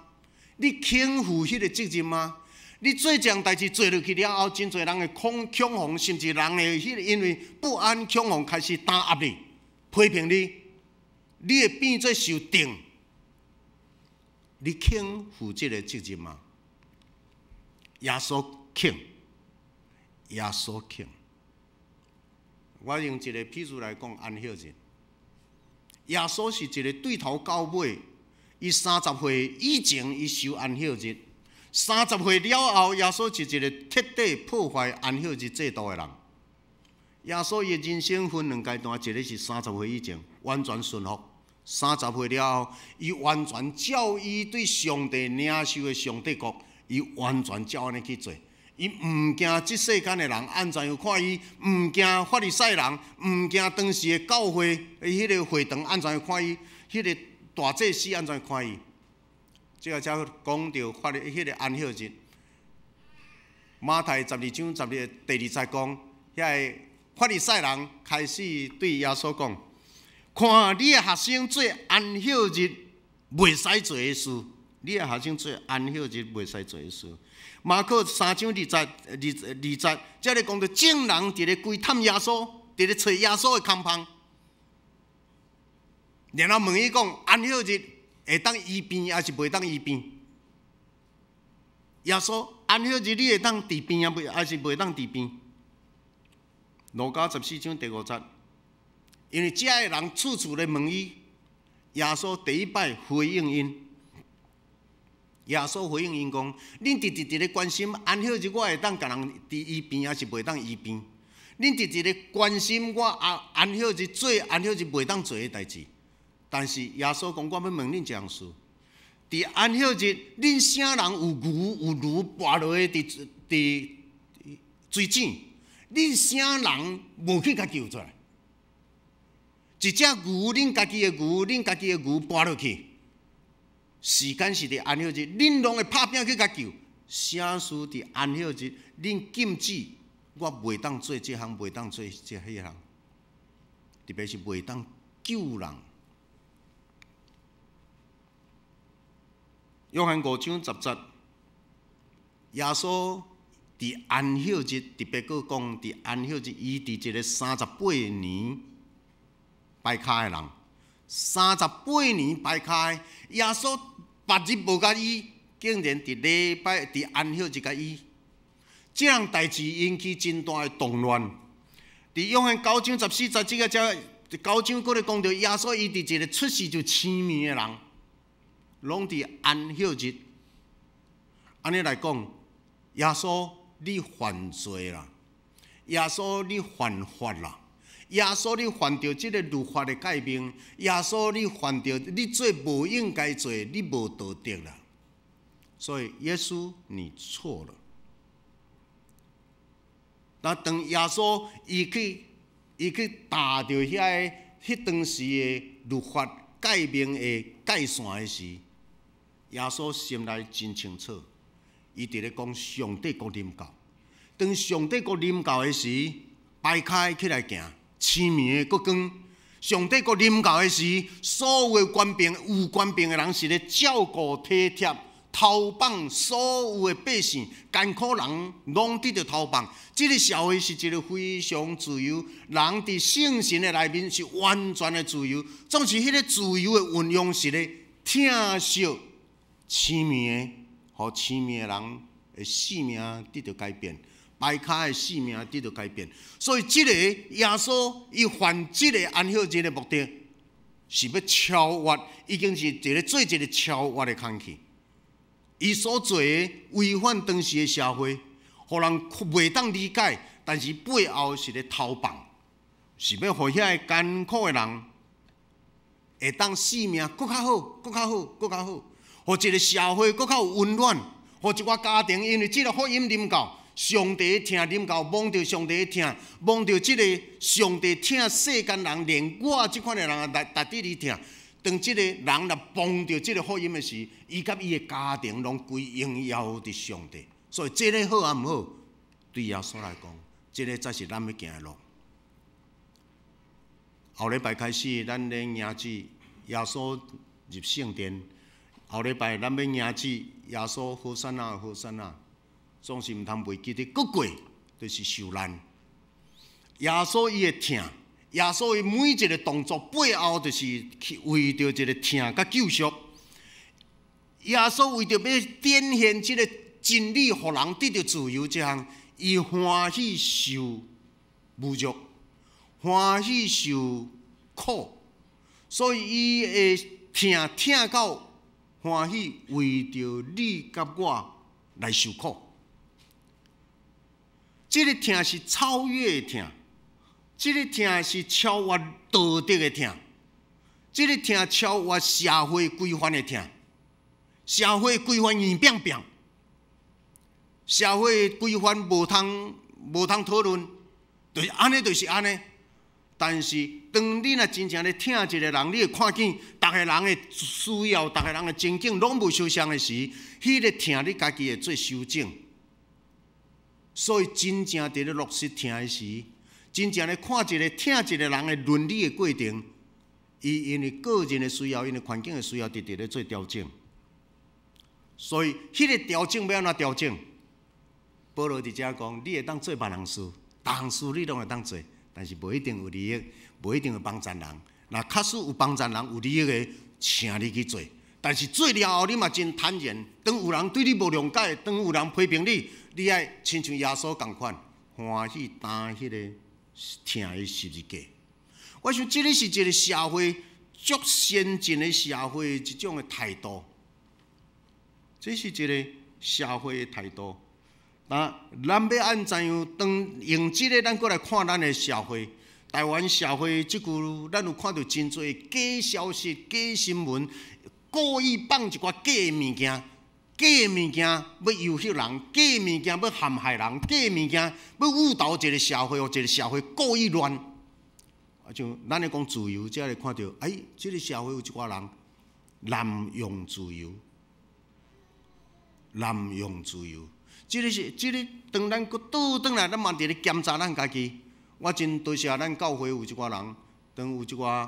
你肯負彼个責任嗎？你做這項代誌做落去了後，真濟人會恐恐慌，甚至人會彼个因為不安恐慌開始打壓你、批評你，你會變做受定。你肯負這个責任嗎？耶穌肯，耶穌肯。我用一个譬喻來講，安息日。耶穌是一个對頭到尾，伊30歲以前伊守安息日，三十歲了後，耶穌是一个徹底破壞安息日制度的人。耶穌伊的人生分兩階段，一个是三十歲以前完全順服，三十歲了後，伊完全照伊對上帝領受的上帝國，伊完全照按呢去做。伊毋驚這世間的人按怎樣看伊，毋驚法利賽人，毋驚當時的教會，彼个會堂按怎樣看伊，彼个大祭司按怎樣看伊。這个才講著法利彼个安息日。馬太12章12第二節講，遐个法利賽人開始對耶穌講：看你的學生做安息日袂使做的事，你的學生做安息日袂使做的事。馬可3章2節二二節，這裡講著眾人佇咧規探耶穌，佇咧揣耶穌的空縫，然後問伊講：安息日會當醫病抑是袂當醫病？耶穌，安息日你會當治病抑袂，抑是袂當治病？路加14章第5節，因為遮的人處處咧問伊，耶穌第一擺回應𪜶。耶穌回應𪜶講：恁直直佇咧關心安息日，我會當共人治醫病，抑是袂當醫病？恁直直咧關心我安安息日做安息日袂當做的代誌。但是耶穌講，我欲問恁一項事：佇安息日，恁啥人有牛有驢跋落去佇佇水井？恁啥人無去共救出來？一隻牛，恁家己的牛，恁家己的牛跋落去。時間是佇安息日，恁攏會拍拚去共救。啥事佇安息日，恁禁止我袂當做這項，袂當做這彼項，特別是袂當救人。約翰5章10節，耶穌佇安息日，特別閣講佇安息日，伊佇一个三十八年跛跤的人，三十八年跛跤的耶穌。別日無共醫，竟然佇禮拜佇安息日共醫，這項代誌引起真大的動亂。佇約翰9章14節，這个才九章閣咧講著耶穌伊佇一个出世就青盲的人，攏佇安息日。按呢來講，耶穌你犯罪啦，耶穌你犯法啦。耶穌，你犯著這个律法的誡命；耶穌，你犯著你做無應該做，你無道德啦。所以，耶穌，你錯了。那當耶穌伊去伊去踏著遐个彼當時的律法誡命的界線的時，耶穌心內真清楚，伊佇咧講上帝國臨到。當上帝國臨到的時，跛跤的起來行。青盲的閣光，上帝國臨到的時，所有的權柄有權柄的人是咧照顧體貼、投放所有的百姓，艱苦人攏得著投放。這个社會是一个非常自由，人佇聖神的內面是完全的自由。總是彼个自由的運用是咧疼惜青盲的，予青盲的人的性命得著改變。跛跤的性命得著改變，所以這个耶穌伊犯這个安息日的目的，是欲超越，已經是一个做一个超越的工課。伊所做的違反當時的社會，予人袂當理解，但是背後是咧投放，是欲予遐个艱苦的人會當性命閣較好，閣較好，閣較好，予一个社會閣較有溫暖，予一寡家庭因為這个福音臨到。上帝的疼臨到，摸著上帝的疼，摸著這個上帝疼世間人，連我這款的人也來值得伊疼。當這個人若碰著這个福音的時，伊佮伊的家庭攏歸榮耀佇上帝。所以這个好抑毋好，對耶穌來講，這个才是咱欲行的路。後禮拜開始，咱咧迎接耶穌入聖殿。後禮拜咱欲迎接耶穌和散那和散那，總是毋通袂記得，閣過就是受難。耶穌伊的疼，耶穌伊每一个動作背後，就是去為著一个疼佮救贖。耶穌為著欲展現這个真理，予人得著自由這項，伊歡喜受侮辱，歡喜受苦，所以伊會疼疼到歡喜為著你佮我來受苦。這个疼是超越的疼，這个疼是超越道德的疼，這个疼超越社會規範的疼。社會規範硬拚拚，社會規範無通討論，就是按呢，就是按呢。但是當你若真正咧疼一个人，你會看見逐个人的需要，逐个人的情景攏無相像的時，彼个疼你家己會做修正。所以真正佇咧落實疼的時，真正咧看一个疼一个人的倫理的過程，伊因為個人的需要，因為環境的需要，直直咧做調整。所以，彼个調整欲按怎調整？保羅佇遮講，你會當做別人事，逐項事你攏會當做，但是無一定有利益，無一定會幫贊人。若確實有幫贊人有利益的，請你去做。但是做了後，你嘛真坦然。當有人對你無諒解，當有人批評你，你愛親像耶穌仝款，歡喜擔彼个疼的十字架。我想，這个是一个社會足先進的社會一種的態度。這是一个社會的態度。那咱欲按怎樣？當用這个，咱閣來看咱的社會。台灣社會這久，咱有看著真濟假消息、假新聞，故意放一寡假的物件，假的物件欲誘惑人，假的物件欲陷害人，假的物件欲誤導一个社會，予一个社會故意亂。啊，像咱咧講自由，才會看著，哎，這个社會有一寡人濫用自由，濫用自由。這个是這个，當咱閣倒轉來，咱嘛佇咧檢查咱家己。我真多謝咱教會有一寡人，當有一寡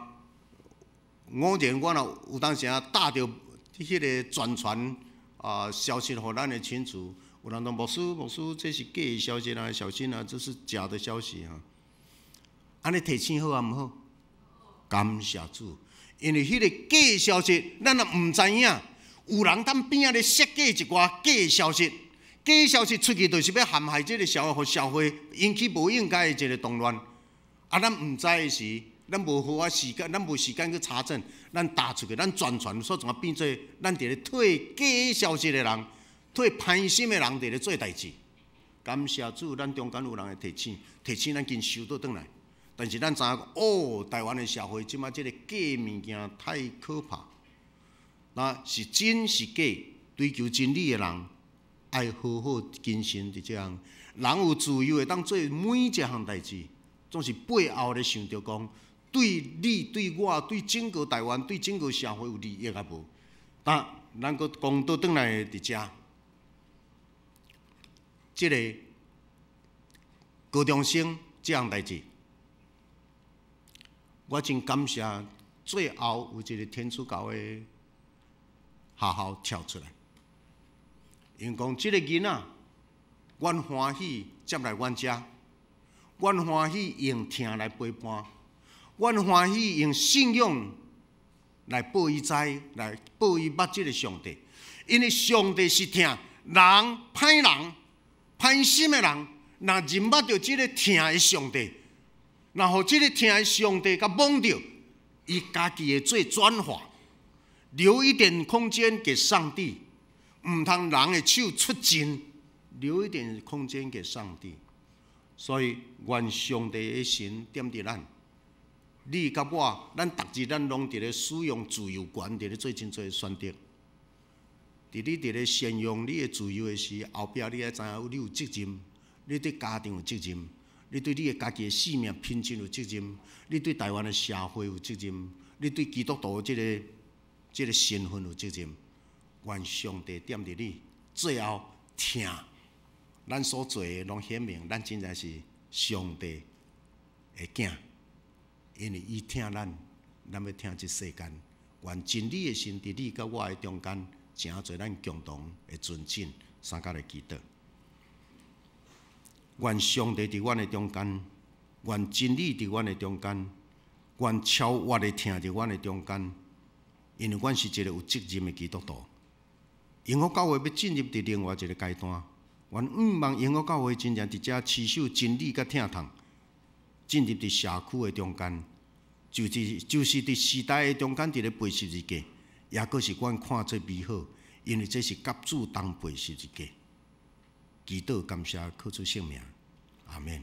偶然，我若有當時啊搭著彼个轉傳啊消息，予咱的群組，有人講牧師牧師，這是假的消息啊，小心啊，這是假的消息哈。按呢提醒好抑毋好？感謝主，因為彼個假消息，咱若毋知影，有人佇邊仔咧設計一寡假消息。假消息出去，就是欲陷害這个社會，予社會引起無應該的一个動亂。啊，咱毋知的時，咱無好仔時間，咱無時間去查證，咱打出去，咱轉傳，所怎啊變做咱佇咧替假消息的人，替歹心的人佇咧做代誌。感謝主，咱中間有人會提醒，提醒咱緊收倒轉來。但是咱知影講，哦，台灣的社會這馬這个假物件太可怕。那是真是假，追求真理的人，愛好好謹慎佇這項。人有自由會當做每一項代誌，總是背後咧想著講，對你、對我、對整個台灣、對整個社會有利益抑無？但咱閣講倒轉來佇遮，這个高中生這項代誌，我真感謝最後有一个天主教的學校跳出來。𪜶講這个囡仔，阮歡喜接來阮遮，阮歡喜用疼來陪伴，阮歡喜用信仰來報伊知，來報伊捌這个上帝。因為上帝是疼，人歹人、歹心的人，若認捌著這个疼的上帝，若予這个疼的上帝共摸著，伊家己會做轉化，留一點空間給上帝。毋通人的手出盡，留一點空間給上帝。所以，願上帝的神踮佇咱，你佮我，咱逐日咱攏佇咧使用自由權，佇咧做真濟選擇。佇你佇咧善用你的自由的時，後壁你愛知影你有責任，你對家庭有責任，你對你的家己的性命品質有責任，你對台灣的社會有責任，你對基督徒這个身份有責任。願上帝踮佇你，最後疼，咱所做的攏顯明，咱真正是上帝的囝。因為伊疼咱，咱欲疼這世間。願真理的神佇你佮我的中間，成做咱共同的尊敬，相佮來祈禱。願上帝佇阮的中間，願真理佇阮的中間，願超越的疼佇阮的中間。因為阮是一個有責任的基督徒。榮福教會欲進入佇另外一個階段，阮向望榮福教會真正佇遮持守真理佮疼痛，進入佇社區的中間。就是佇時代的中間，佇咧背十字架，抑閣是阮看做美好，因為這是佮主同背十字架。祈禱感謝，靠主聖名，阿們。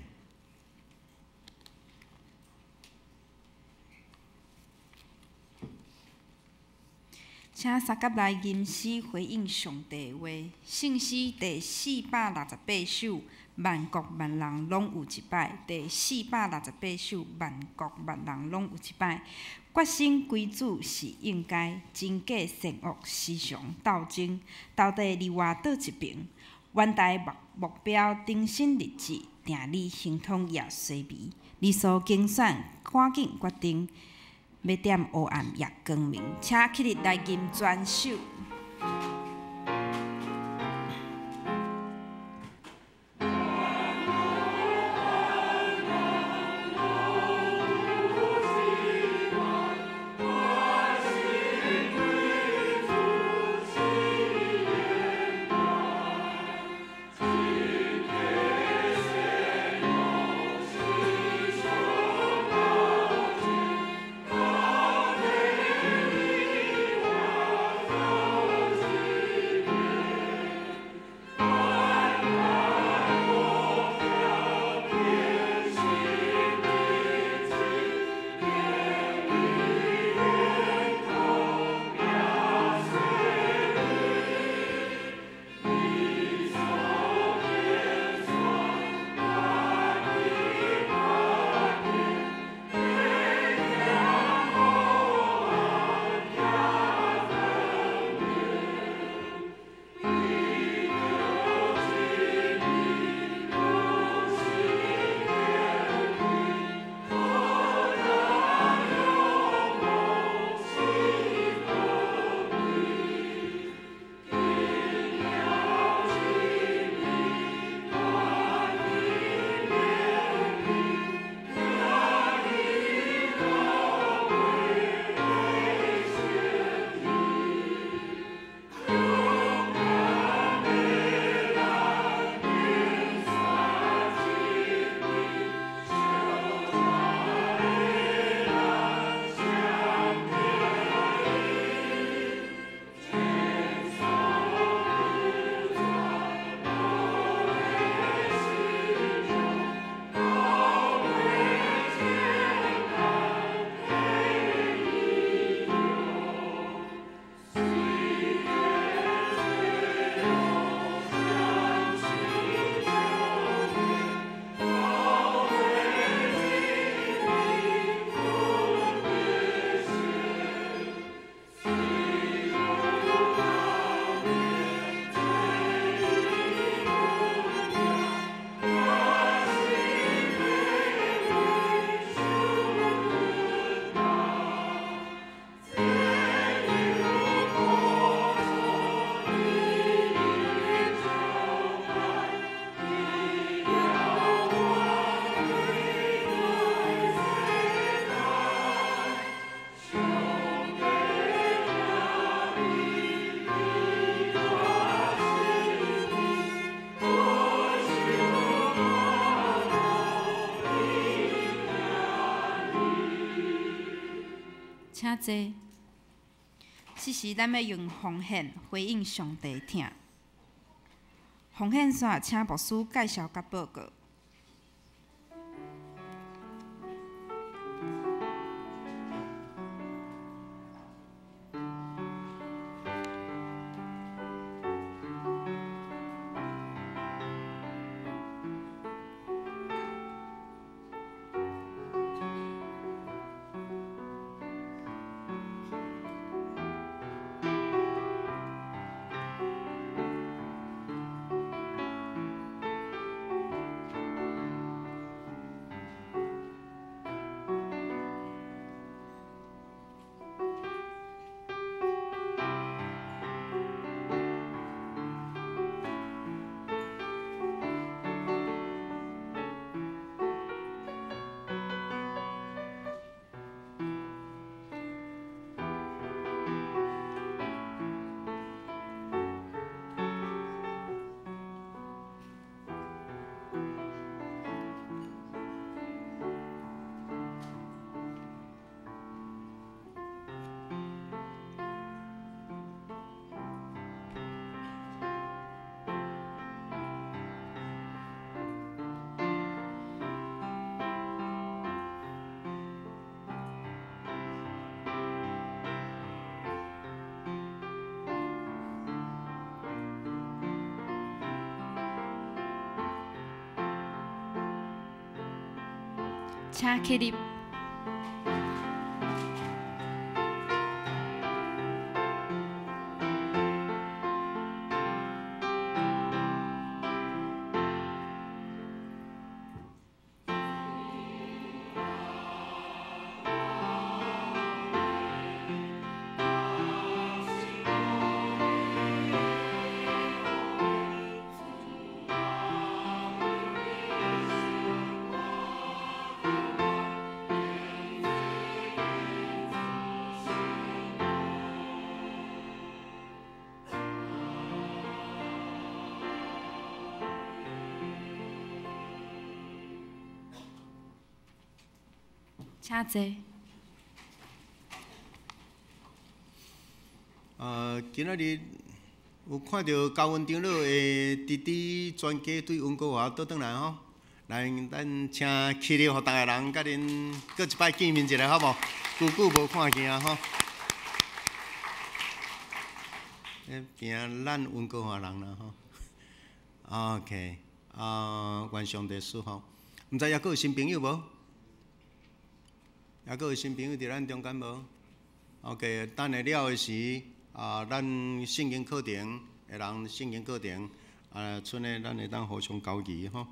請相佮來吟詩回應上帝話，聖詩第468首，萬國萬人攏有一擺。第468首，萬國萬人攏有一擺。決心歸主是應該，真假善惡時常鬥爭，到底你我佗一爿？遠大目標，定心立志，定你行通也衰微，你所揀選，趕緊決定。欲踮黑暗抑光明，請起立來吟全首。請坐。此時，咱欲用奉獻回應上帝疼。奉獻煞，請牧師介紹佮報告。請起立。請坐。今仔日有看著高文長老的弟弟全家對溫哥華倒轉來吼，來咱請起立，予逐个人佮恁閣一擺見面一下好無？久久無看見啊吼。咧變咱溫哥華人啦吼。OK，啊，願上帝賜福。毋知猶閣有新朋友無？猶閣有新朋友佇咱中間無？OK，等下了的時，啊，咱聖經課程的人聖經課程，啊，賰咧咱會當互相交誼吼。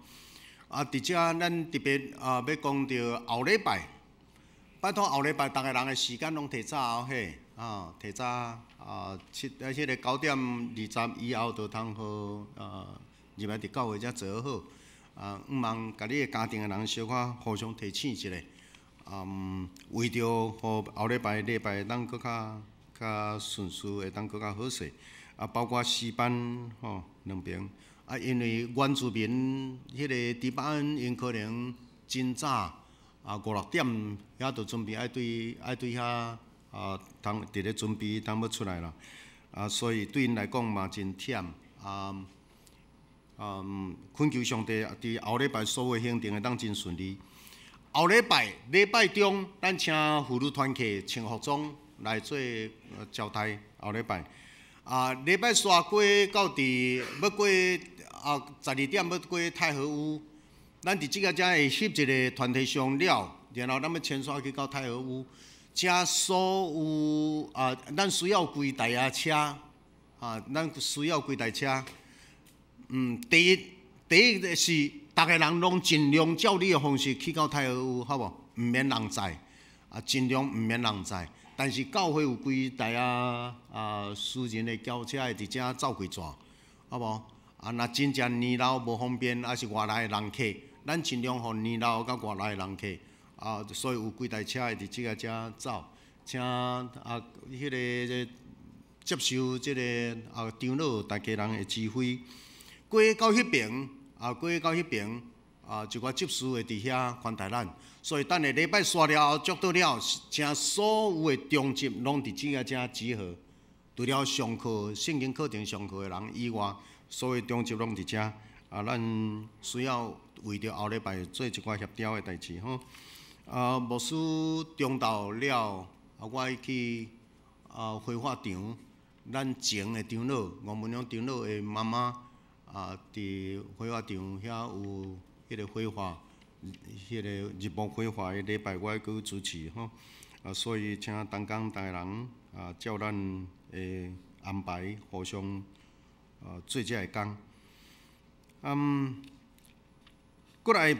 啊，佇遮咱特別啊，欲講著後禮拜，拜託後禮拜逐个人的時間攏提早哦嘿，啊，提早啊七啊，彼个9點20以後就通好啊，入來佇教會遮坐好。啊，向望共你的家庭的人小可互相提醒一下。為著予後禮拜禮拜會當閣較較順序，會當閣較好勢。啊，包括詩班吼兩邊。啊，因為原住民彼个豬巴恩𪜶可能真早啊五六點遐就準備愛對愛對遐啊通佇咧準備通欲出來啦。啊，所以對𪜶來講嘛真忝。啊，懇求上帝佇後禮拜所有行程會當真順利。後禮拜禮拜中，咱請婦女團契穿服裝來做招待。後禮拜啊，禮拜三過到佇欲過啊12點欲過太和屋，咱佇這个遮會翕一个團體相了，然後咱欲遷徙去到太和屋，請所有啊，咱需要幾台仔車啊，咱需要幾台車。第一，第一个是。逐个人攏盡量照你的方式去到太和屋，好無？毋免人載，啊，盡量毋免人載。但是教會有幾台啊啊私人的轎車會佇遮走幾轉，好無？啊，若真正年老無方便，抑是外來的人客，咱盡量予年老佮外來的人客，啊，所以有幾台車會佇這个遮走，請啊，彼个接受這个啊長老大家人的指揮，過到彼爿。啊，過到彼爿，啊，一寡執事會佇遐款待咱，所以等下禮拜煞了後，祝禱了，請所有的中執攏佇這个遮集合。除了上課聖經課程上課的人以外，所有中執攏佇遮。啊，咱需要為著後禮拜做一寡協調的代誌吼。啊，牧師中晝了，啊，我愛去啊繪畫場，咱前的長老吳文勇長老的媽媽。啊！佇繪畫場遐有彼个繪畫，彼个日暮繪畫的禮拜，我愛去主持吼。啊，所以請同工逐个人啊，照咱的安排，互相啊做這个工。閣來，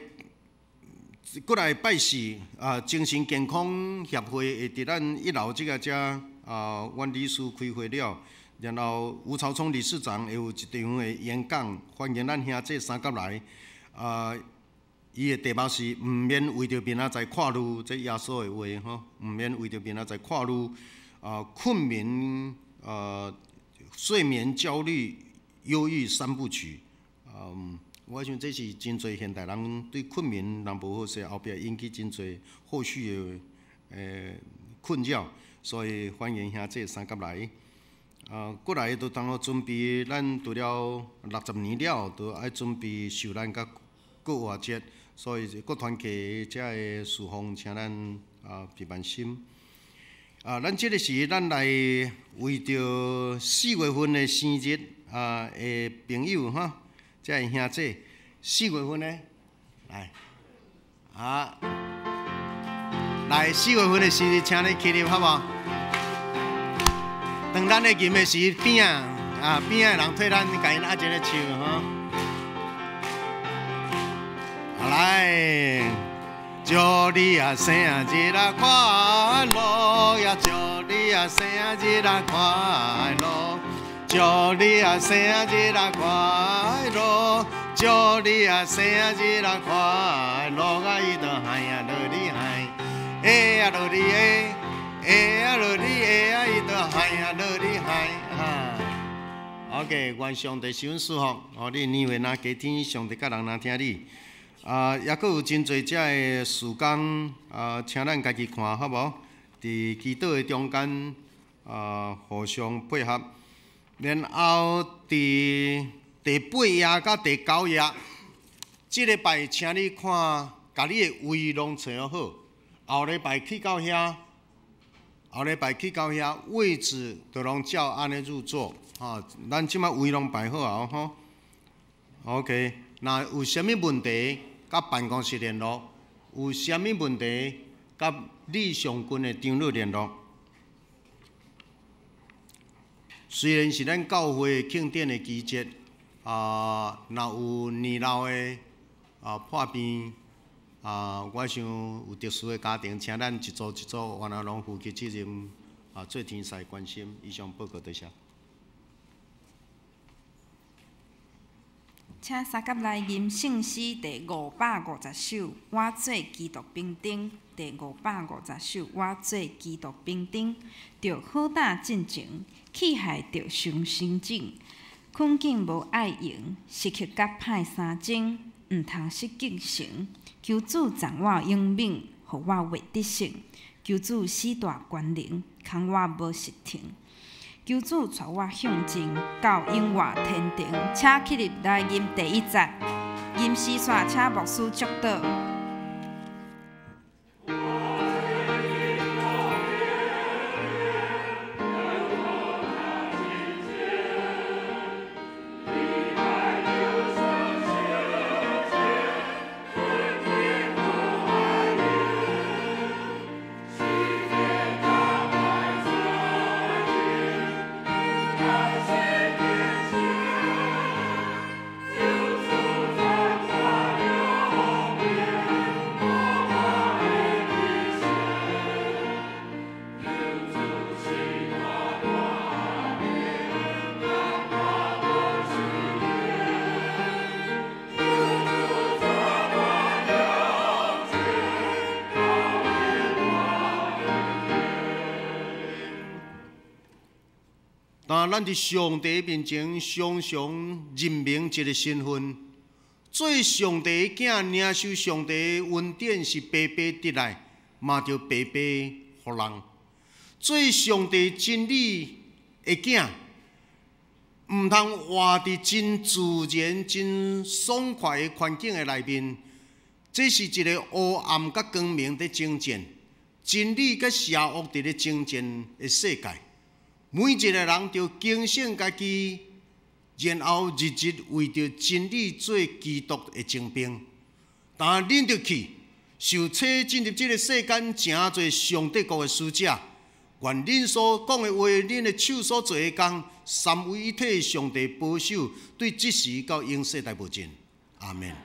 閣來拜四啊，精神健康協會會佇咱一樓這个遮啊，阮理事開會了。然後吳朝聰理事長會有一場的演講，歡迎咱兄弟三甲來。啊，伊的題目是毋免為著明仔載看慮，這耶穌的話吼，毋免為著明仔載看慮。啊，困眠啊，睡眠焦慮、憂鬱三部曲。我想這是真濟現代人對困眠若無好勢，後壁引起真濟後續的困擾，所以歡迎兄弟三甲來。啊，過來就當好準備，咱除了60年了，就愛準備受難佮復活節，所以各團契遮个事奉，請咱啊平安心。啊，咱這个時咱來為著4月份的生日啊的朋友哈，遮个兄弟，4月份的來啊。來，4月份的時，請你起立，好無？當咱咧吟的時，邊仔啊邊仔的人替咱共𪜶握一个手吼。來，祝你啊生日啊快樂呀！祝你啊生日啊快樂，祝你啊生日啊快樂，祝你啊生日啊快樂啊！伊就嗨呀落你嗨，哎呀落你哎，哎呀落你哎呀，伊就嗨呀落你嗨哈。OK，願上帝賜福，予你年歲若加添，上帝佮人若疼你。啊，抑閣有真濟遮的事工啊，請咱家己看好無？佇祈禱的中間啊，互相配合。然後佇第八頁佮第九頁，這禮拜請你看，共你的位攏揣好。後禮拜去到遐，後禮拜去到遐位置就攏照按呢入座。吼，咱這擺位攏排好啊吼。OK，若有啥物問題，佮辦公室聯絡；有啥物問題，佮李尚軍的長老聯絡。雖然是咱教會慶典的期節，啊，若有年老的啊破病啊，我想有特殊的家庭，請咱一組一組，原來攏負起責任啊，做天使關心。以上報告多謝。請三甲來吟聖詩第550首，我做基督兵丁。第550首，我做基督兵丁，著好膽進前，器械著上先進，困境無愛用，時刻佮歹相爭，毋通失敬誠。求主贈我勇猛，予我袂得勝。求主賜大權能，空我無失停。求主帶我向前，到永活天庭。請起立來吟第一節，吟詩煞請牧師祝禱。當咱佇上帝面前常常認明一个身份，做上帝的囝，領受上帝的恩典是白白得來，嘛著白白予人。做上帝真理的囝，毋通活佇真自然、真爽快的環境的內面。這是一个黑暗佮光明佇爭戰，真理佮邪惡佇咧爭戰的世界。每一个人著警醒家己，然後日日為著真理做基督的精兵。當恁著去受請進入這个世間，成做上帝國的使者。願恁所講的話，恁的手所做的工，三位一體上帝保守，對這時到永世代無盡。阿們。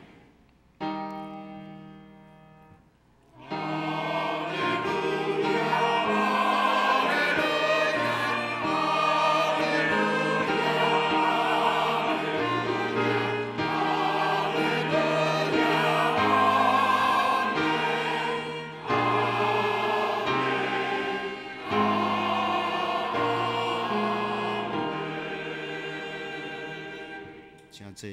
請坐，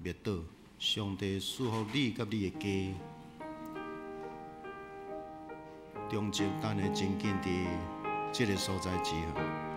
默禱，上帝賜福你佮你的家。中秋等下真緊佇這个所在集合。